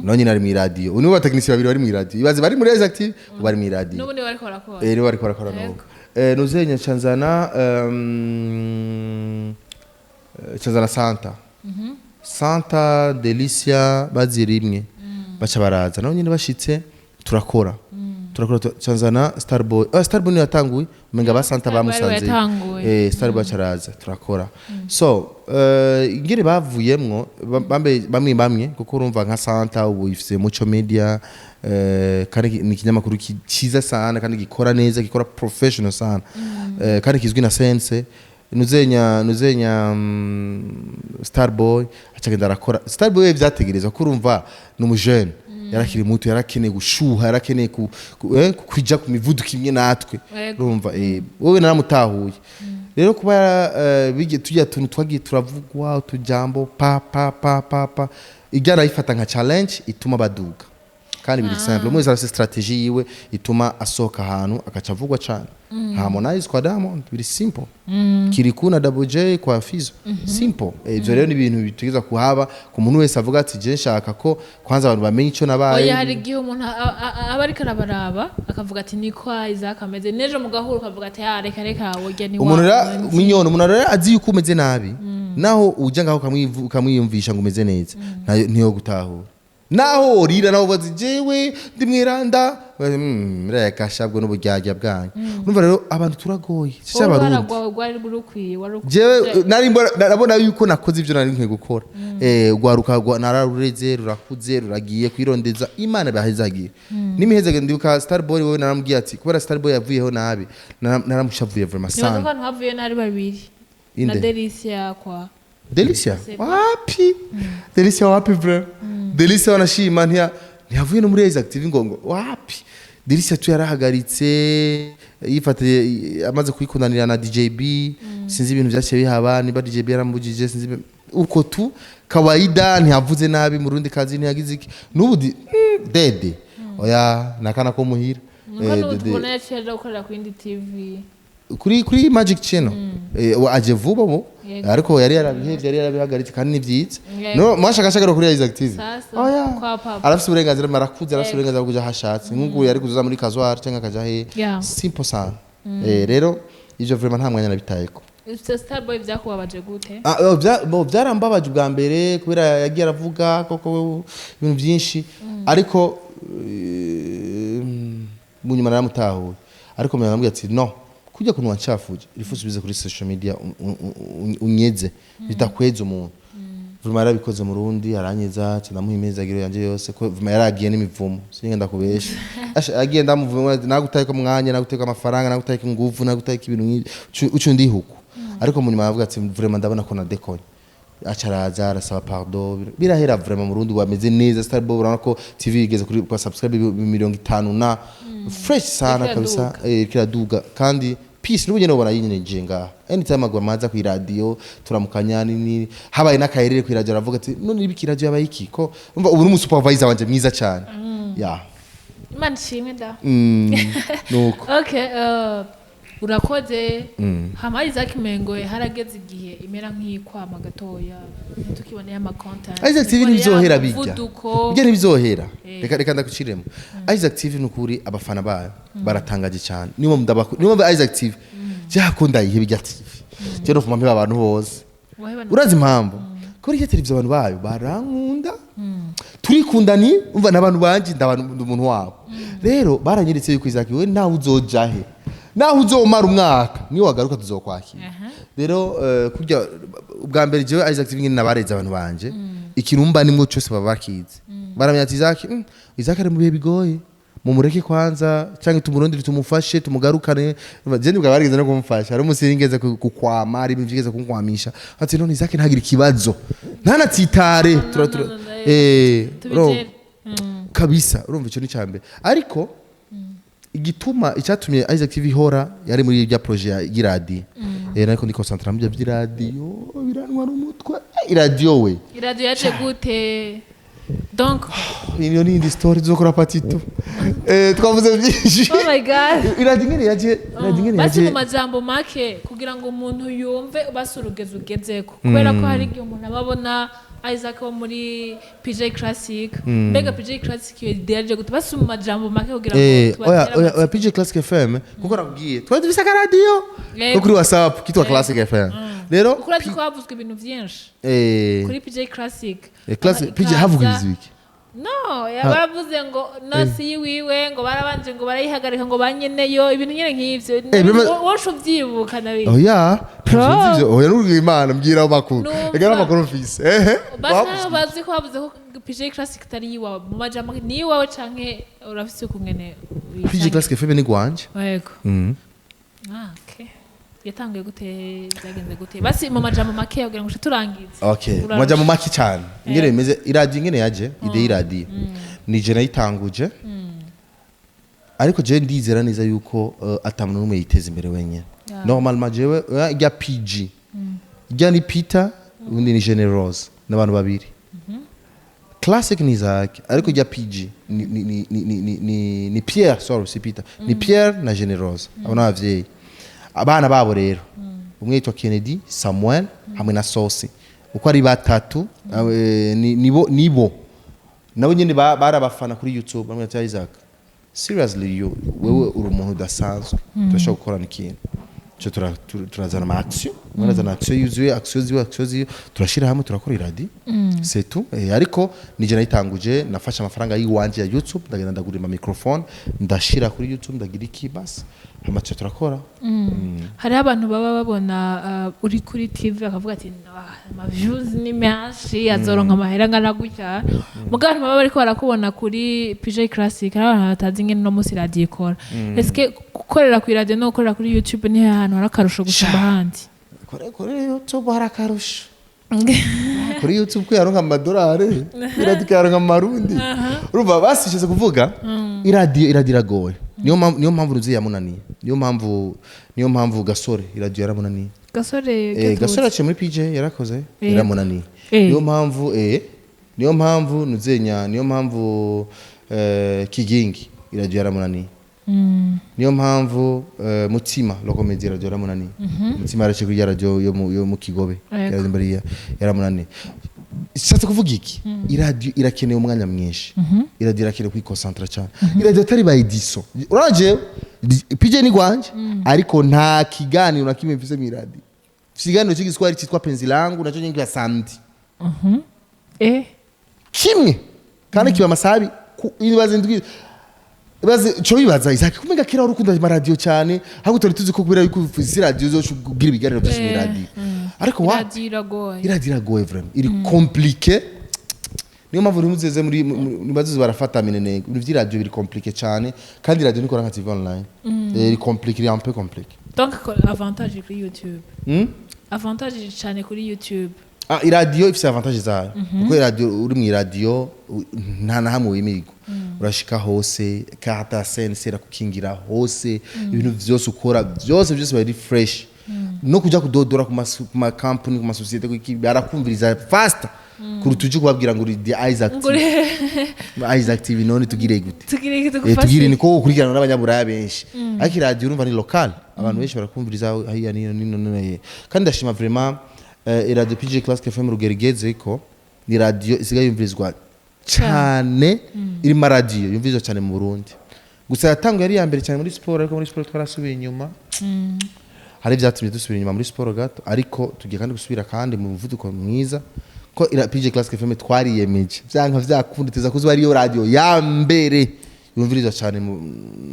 nawe nyine ari mw'iradiyo. Ubu nibo batekinisiye babiri bari mw'iradiyo. Ibaze bari muri Isaac TV, ubu bari mw'iradiyo. N'ubu niwe bariko barakora. Nibo bariko barakora n'ubu. Nuzenya canzana canzana Santa Delicia, bazi rimwe baca baraza nabo nyine. Bashitse turakora, canzana Starboy. Starboy niyo yatanguye, umenga ba Santa Starboy bamusanze. Yatanguye. Starboy acaraza turakora. So ingene bavuyemwo bamwe bamwe, kuko urumva nka Santa ubu ifise Muco Media, kandi ni ikinyamakuru ciza sana, kandi gikora neza, gikora professional sana, kandi kizwi na sense. Nuzenya Starboy acagenda arakora. Starboy we vyategerezwa ko urumva ni umujene, yarakiri muto, yarakeneye gushuha, yarakeneye kuja ku mivuduko imwe natwe. Yego. Urumva, wowe naramutahuye rero kuba tujya tuntu twagiye turavugwa, utujambo pa pa pa pa pa, ijya arayifata nka challenge ituma baduga. Kandi biri simple, umwe wese arafise strategie yiwe ituma asohoka ahantu agaca avugwa cane. Harmonize kwa Diamond, biri simple. Kirikou na Double J kwa Fizo, simple. Ivyo rero ni ibintu bitegeza kuhaba ku muntu wese avuga ati je nshaka ko kwanza abantu bamenye ico nabaye. Oya, hari igihe umuntu aba ariko arabaraba akavuga ati niko Isaac ameze, n'ejo mugahura ukavuga ati ah, reka reka, wowe ni Umuntu wa rero wundi. minyoni, umuntu rero azi yuko umeze nabi, naho ujya ngaho ukamwiyumvisha ngo umeze neza, ntiyo gutahura. Naho worira, naho ubaza jewe ndi mweranda, reka shabwo n'uburyarya bwanyu. Urumva rero abantu turagoye si Wowe abarundi. uruhara rwawe rwari rukwiye, wari ukwiye. Jewe nari mbona, narabona yuko nakoze ibyo nari nkwiye gukora. Rwaruka nararureze, rurakuze, ruragiye kwirondeza. Imana bahezagiye n'imihezage. Ndibuka Starboy, wowe naramubwiye ati kubera Starboy yavuyeho nabi, naramushavuye vraiment Nibaza ko sana. abantu havuye nari babiri na Inde? Delicia kwa Delicia wapi? Delicia wapi bro? Delicia wanashima ntiyavuye no muri Isaac TV ngo wapi. Delicia tu yarahagaritse yifatiye amaze kwikundanira na DJB. Sinzi ibintu byaciye bihaba, niba DJB yaramubujije, sinzi uko tu kawaida. Ntiyavuze nabi mu rundi kazi, ntiyagize iki n'ubu dede oya nakana ko muhira. Nuko n'ubu Dede. tubona yaciye aja gukorera ku yindi TV. Kuri Magic Channel, aje vuba bo. Yego. Ariko yari yarabihevye, yari yarabihagaritse, kandi ni vyiza. Yego. No mwashakashaka kuri Isaac TV. Sasa, Oya. kwa papa. Arafise uburenganzira, marakuze, arafise Yego. uburenganzira bwo kuja ahashatse, nk'ubu yari kuzoza muri Kazwar cyangwa akaja he. Simple sana. Rero ivyo vraiment nta mwanya nabitayeko. Ivyo Starboy vyakubabaje gute? Ah, bo, byarambabaje ubwa mbere kubera yagiye aravuga koko ibintu byinshi, ariko mu nyuma naramutahuye. Ariko mu nyuma ati no kujya kuntu wancafuje, irifuza ubize kuri social media unyeze bidakweza umuntu. Vraiment yarabikoze mu Rundi, aranyiza, ndamuha imezagiro yanje yose, ko vraiment yaragiye n'imivumo, sinigenda kubesha. Asha, agiye ndamuvuma, nagutaye ko mwanya, nagutaye ko amafaranga, nagutaye ko ingufu, nagutaye ko ibintu nk'ibyo, ucu ndihuku. Ariko mu nyuma aravuga ati: "Vraiment ndabona ko nadekonye." Aca araza arasaba pardon, birahera. Vraiment mu Rundi wameze neza. Starboy, urabona ko TV igeze kuri kwa subscribe 50 na fresh sana. Iriko Kabisa. iraduga. Iriko iraduga kandi peace. N'ubu nyene ubona yinyeneje ngaha, anytime agwa maza ku radio turamukanya nini, habaye n'akayerere ku radio, aravuga ati: "None ibiki, radio yabaye iki?" Ko umva ubu n'umu supervisor wanje mwiza cyane ya. Imana ishimwe da. Nuko. Okay, urakoze. Hama Isaac, Mengo harageze igihe imera nk'ikwama gatoya, ntitukiboneye ama content. Isaac TV ntibizohera bijya. Umuvuduko. Bijya ntibizohera. Eh. Reka ndaguciremo. Isaac TV nukuri abafana bayo baratangaje cyane. Niyo mpamvu niyo mpamvu Isaac TV byakunda ihe bijya TV je no mpamvu abantu bose. Urazi impamvu? Kuri iyo televiziyo abantu bayo barankunda, turikundani. Umva, n'abantu banje, ndabantu, ndi umuntu wabo. Rero baranyeretse yuko Isaac we nawe uzoja he, naho uzomara umwaka, niyo wagaruka tuzokwakira. Rero kurya ubwa mbere jewe Isaac TV nyine nabareze abantu banje, ikintu mba nimwo cyose baba bakizi, baramenya ati Isaac, Isaac ari mu bihe bigoye, mumureke kwanza cyangwa tumurondere, tumufashe, tumugarukane. Je nibwo barigeze no kumufasha. Hari umunsi nigeze kukwama, hari ibintu byigeze kunkwamisha, ati: "None Isaac ntagire ikibazo, ntanatsitare." Tura tura No, no, urumva? Tubigere. Kabisa, urumva icyo ni cyambere. Ariko igituma icyatumye Isaac TV ihora yari muri ibya projet ya y'iradiyo, nariko ndi concentra mu byo by'iradiyo, birantwara umutwe. Iradiyo we. Iradiyo yaje gute donc? Iyo ni indi story tuzokora patito. Twavuze byinshi. Oh my God. Iradiyo ingene yaje, iradiyo ingene Basi mu yaje. majambo make kugira ngo umuntu yumve basi urugezo ugezeko, kubera ko hari igihe umuntu aba abona Isaac wo muri PJ Classic. Mbega PJ Classic iyo idea yaje gute? Basi mu majambo make kugira ngo Oya, tubatere oya, amatsiko. oya, PJ Classic FM, kuko nakubwiye twari dufise akaradiyo Yego. ko kuri WhatsApp kitwa Classic FM. Rero Kuko urazi ko havuzwe ibintu byinshi kuri PJ Classic. Classic PJ Ikaza- havuga ibiki? No, baravuze ngo nasi yiwiwe, ngo barabanje ngo barayihagarika, ngo banyeneyo, ibintu nyine nk'ivyo. Wowe uvyibuka nabi? Oya. Pro. Ntabyo nzi. Oya, n'ubwo Imana mbwira aho makuru. Numva. Ega n'amakuru mfise ehe. Basi Bavuze. naho bazi ko bavuze ko PJ Classic itari iwawe, mu majambo ni iwawe canke urafise ukungene PJ Classic FM ni gwanje. Yego. Ah, okay. Yatanguye gute? Byagenze gute? Basi mu majambo make kugira ngo uce turangize. Okay. Urarusha. Majambo make cyane, ingene bimeze, iradiyo ingene yaje, idée y'iradiyo ni je nayitanguje, ariko jewe ndizera neza yuko ata muntu n'umwe yiteza imbere wenyine. Normalement jewe ijya PG, ijya ni Peter, ubundi ni Generose, n'abantu babiri. Classic ni Isaac, ariko ijya PG ni Pierre, sorry, si Peter, ni Pierre na Generose. Abo ni abavyeyi, abana babo rero umwe yitwa Kennedy, Samuel hamwe na Sosi, uko ari batatu. Nibo nabo nyine bari abafana kuri YouTube. Bamwe ati: "Isaac, seriously, you, wewe uri umuntu udasanzwe, turashobora gukorana ikintu." Cyo turazana ama action, umwe arazana action yuzuye, action ziwe, action ziwe, turashira hamwe turakora iradi, c'est tout. Ariko nije nayitanguje, nafashe amafaranga yiwanje ya YouTube, ndagenda ndagura ama microphone, ndashira kuri YouTube, ndagira iki, basi hama tuca turakora. Hariho abantu baba babona uri kuri TV bakavuga ati: "Ah, ama views ni menshi, azoronka amahera angana gutya." Mugabo abantu baba bariko barakubona kuri PJ Classic, hari abantu batazi ingene uno munsi radiyo ikora. Eske gukorera ku iradiyo no gukorera kuri YouTube nihe hantu hari akarusho gusumba ahandi? Kore YouTube hari akarusho. Kuri YouTube ko yaronka amadolari, iradiyo ikayaronka amarundi. Urumva basishize kuvuga iradiyo iragoye. Niyo mpamvu Ruzi yamunaniye, niyo mpamvu Gasore iradiyo yaramunaniye. Gasore? Gasore yaciye muri PJ, yarakoze, yaramunaniye. Niyo mpamvu Nuzenya, niyo mpamvu Kigingi iradiyo yaramunaniye, niyo mpamvu Mutima Lokomedi iradiyo yaramunaniye. Mutima yaraciye kuri ya radiyo yo mu Kigobe. Iradiyo mbariya yaramunaniye. Shatse kuvuga iki? Iradiyo irakeneye umwanya mwinshi, iradiyo irakeneye kwikonsantra cyane, iradiyo atari ba ediso. Uraje PJ ni gwanje, ariko nta kiganiro na kimwe mfise mu iradiyo. Mfise ikiganiro cy'igiswahili cyitwa Penzi Langu, nacyo nyine kiba samedi. Kimwe kandi kiba amasaha abiri. Ibaze indwi, ibaze cyo bibaza Isaac kumenga kera wari ukunda amaradiyo cyane, ahubwo twari tuzi ko kubera yuko ufise iradiyo uzoca ugira ibiganiro byinshi mu iradiyo. Ariko wapi? Iradiyo iragoye. Iradiyo iragoye vraiment, iri compliqué. Niyo mpamvu nimuzeze muri nibazize barafata minene. Ibintu vy'iradiyo biri compliqué cyane, kandi iradiyo nikora nka TV online. Iri compliqué, iri un peu compliqué. Donc avantage kuri YouTube? Hmm? Avantage cyane kuri YouTube. Ah, iradiyo ifise avantage zayo, kuko iradiyo, uri mu iradiyo, nta na hamwe wimirwa, urashika hose. Carte ya CNC irakukingira hose. Ibintu vyose ukora, byose byose biba biri fresh. No kuja kudodora ku makampani, ku masosiyete, kuki barakumviriza fast kuruta uje kubabwira ngo uri the Isaac Ngo uri- TV. Isaac TV, none tugire gute? Tugire iki? Tugire? Tugufashe. Niko gukurikirana n'abanyaburaya benshi, ariko iradiyo urumva ni local, abantu benshi barakumviriza hariya nino nino nino. Kandi ndashima vraiment iradiyo PJ Classic FM, rugero igeze ko ni radiyo isigaye yumvirizwa cyane, irimo radiyo yumvirizwa cyane mu Burundi. Gusa yatanguye ari iya mbere cyane muri siporo, ariko muri siporo twarasubiye inyuma. Hari ibyatumye dusubira inyuma muri siporo gato, ariko tugiye kandi gusubira kandi mu muvuduko mwiza, ko ira PJ Classic FM twariyemeje vyanka vyakunda tuza kuzuba ariyo radio ya mbere yumvirizwa cyane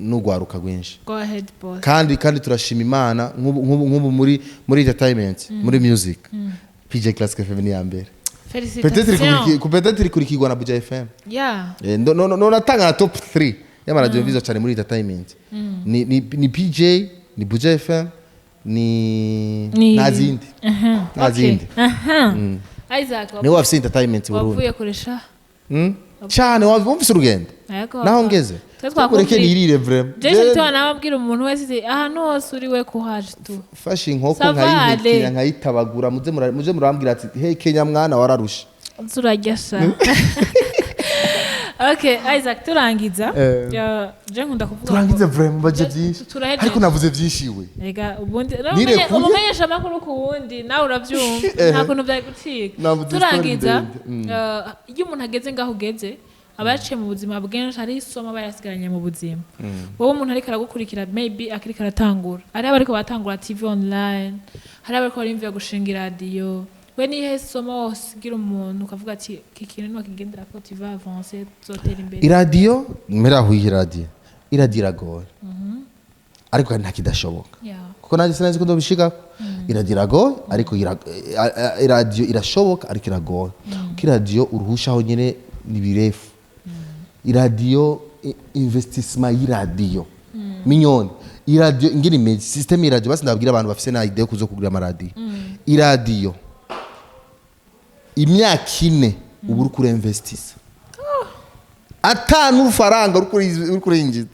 n'ugwaruka rwinshi. Go ahead, boss. Kandi turashima Imana, nk'ubu muri entertainment, muri music, PJ Classic FM ni ya mbere. Peut-être Félicitations. Peut-être ikurikirwa na Buja FM. No, natanga na top 3 y'amaradiyo yumvirizwa cyane muri entertainment. Ni PJ, ni Buja FM, ni nta zindi, nta zindi. Isaac. Niwe wafise entertainment Burundi. Wavuye kuresha. Cyane, wumvise urugendo Yego. naho ngeze. Twe Ureke twakumvise. nirire vraiment. Jewe cyo nababwira umuntu wese ati ahantu hose uri we kuhaje tu. Fashe inkoko Ça va nkayihekenya, aller. nkayitabagura, muze murambwira ati: "Hey Kenya mwana, wararushe." Turarya sha. Okay, Isaac, turangiza. Ya, je nkunda kuvuga Turangize vraiment, baje byinshi. Turahejeje. Ariko navuze byinshi we. Ega ubundi Nirekuye. Umumenyesha amakuru ku wundi, nawe urabyumva, nta kuntu byari gucika. Navuze story Turangiza. ndende. Iyo umuntu ageze ngaho ugeze, aba yaciye mu buzima bwinshi, hariho isomo aba yarasigaranye mu buzima. Wowe umuntu ariko aragukurikira, maybe akiriko aratangura, hariho abariko baratangura TV online, hariho abariko barimvira gushinga iradiyo, we nihe somo wosigira umuntu ukavuga ati iki kintu niwakigendera ko tu vas avancer, tuzotera imbere? Iradiyo mpera aho, iradiyo iragoye, ariko nta kidashoboka. Kuko nanjye sinzi ko ndobishikako. Iradiyo iragoye, ariko iradiyo irashoboka, ariko iragoye, kuko iradiyo uruhushaho nyine ni birefu. Iradiyo, investissement y'iradiyo minyoni, iradiyo ingene imeze, système y'iradiyo. Basi ndababwira abantu bafise na idée yo kuzo kugura amaradiyo: iradiyo imyaka 4 uba uri kurinvestisa, atanu urufaranga uri kurinjiza.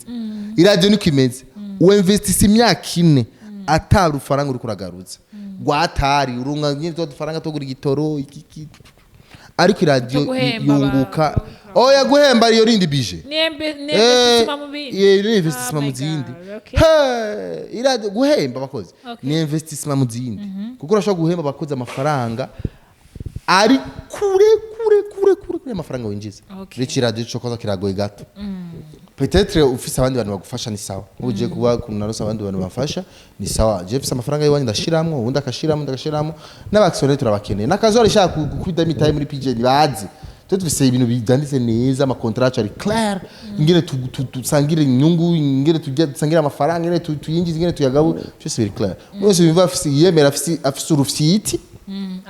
Iradiyo niko imeze, uinvestisa imyaka 4 ata rufaranga uri kuragarutsa rwatari urunga nyine twa dufaranga two kugura igitoro iki iki. Ariko iradiyo Cyo guhemba yunguka. Oya, guhemba iyo rindi bije. Ni investissement mu bindi. Ni investissement Oh mu my zindi. God, okay. Hey, iradiyo guhemba abakozi ni investissement mu zindi, kuko urashobora guhemba abakozi amafaranga ari kure kure kure kure kure amafaranga winjiza. Rero iradiyo cyo koza kiragoye gato. Peut-être ufise abandi bantu bagufasha ni sawa, nk'ubu ugiye kuba kunarose abandi bantu bafasha ni sawa. Je mfise amafaranga y'iwanyu ndashiramwo, ubundi akashiramwo, ndagashiramo n'aba actionnaire turabakeneye, n'akazi arishaka gukubita imitahe muri PJ ntibazi. Twe dufise ibintu byanditse neza, ama contrat ari clair, ingene dusangire inyungu, ingene tujya dusangire amafaranga, ingene tuyinjiza, ingene tuyagabura, byose biri clair. Umuntu wese yumva afise yemera afise urufyiti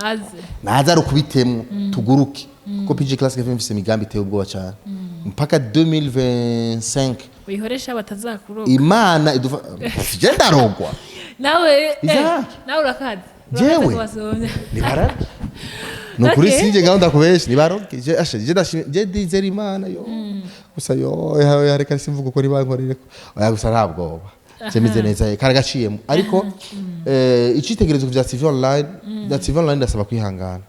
Aze. Naza rukubitemwo tuguruke, kuko PG Classic FM ifise imigambi iteye ubwoba cyane mpaka 2025. Uyihoresha batazakuroga. Imana idufa, je ndarogwa. Nawe Isaac. Nawe urakaze. Jewe? Urakaze kubasomya. Nibarabye ni ukuri. Sinjye gahunda kubesha, nibarobwe. Je asha, je ndashimye, je ndizera Imana yo gusa yo ya reka simvuga uko nibankorere oya, gusa nta bwoba, je meze neza, karagaciyemo. Ariko icitegerezo vya TV online, bya TV online irasaba kwihangana,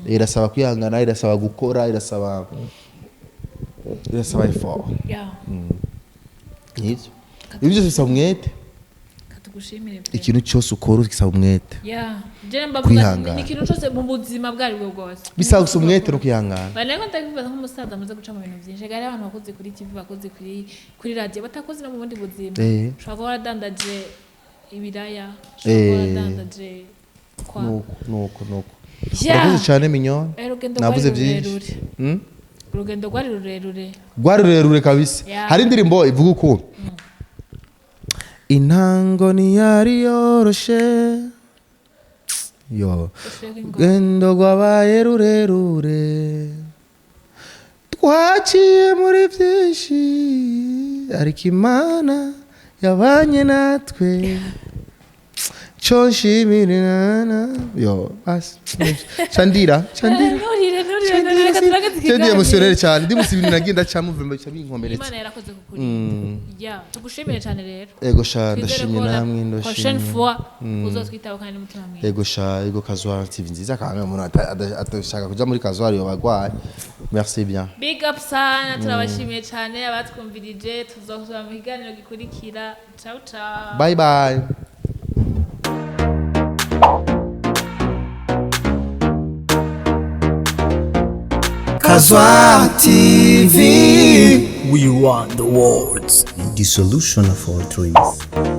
irasaba kwihangana, irasaba gukora, irasaba effort. Nivyo, ibyo byose bisaba umwete. Katugushimire pe. Ikintu cyose ukora gisaba umwete. Yeah. Je mbavuga Kwihangana. ni ikintu cyose mu buzima bwari bwo bwose. Bisaba gusa umwete no kwihangana. Banengo ndakibaza nk'umusaza amaze guca mu bintu byinshi. Gari abantu bakoze kuri TV, bakoze kuri radio, batakoze no mu bundi buzima. Ushobora kuba waradandaje ibiraya, ushobora kuba waradandaje kwa. Nuko nuko nuko. Urakoze cyane minyoni. Urugendo Navuze rwari byinshi. rurerure. Urugendo rwari rurerure. Rwari rurerure kabisa. Hari indirimbo ivuga ukuntu intango ntiyari yoroshe. Yo. Ushireko ingoma. Rugendo rwabaye rurerure, twaciye muri byinshi, ariko Imana yabanye natwe, cyo nshimira. Yo, basi candira, candira. Nturire, nturire, nturire, reka turangize Cyo ndi ikiganiro. émotionnel cyane, ndi musi ibintu nagenda cyamo vumba cyo binkomeretsa. Imana yarakoze kukurinda. Ya, tugushimire cyane rero. Ego sha, Twizere ndashimye ko la namwe. prochaine Ndashimye. fois uzotwitaba kandi n'umutima mwiza. Ego sha, ego. Kazwar TV nziza kandi umuntu atashaka kuja muri Kazwar yo bagwaye. Merci bien. Big up sana, turabashimiye cyane abatwumvirije. Tuzosubira mu kiganiro gikurikira. Ciao ciao. Bye bye. Kazwa TV. We want the world. The solution of all dreams.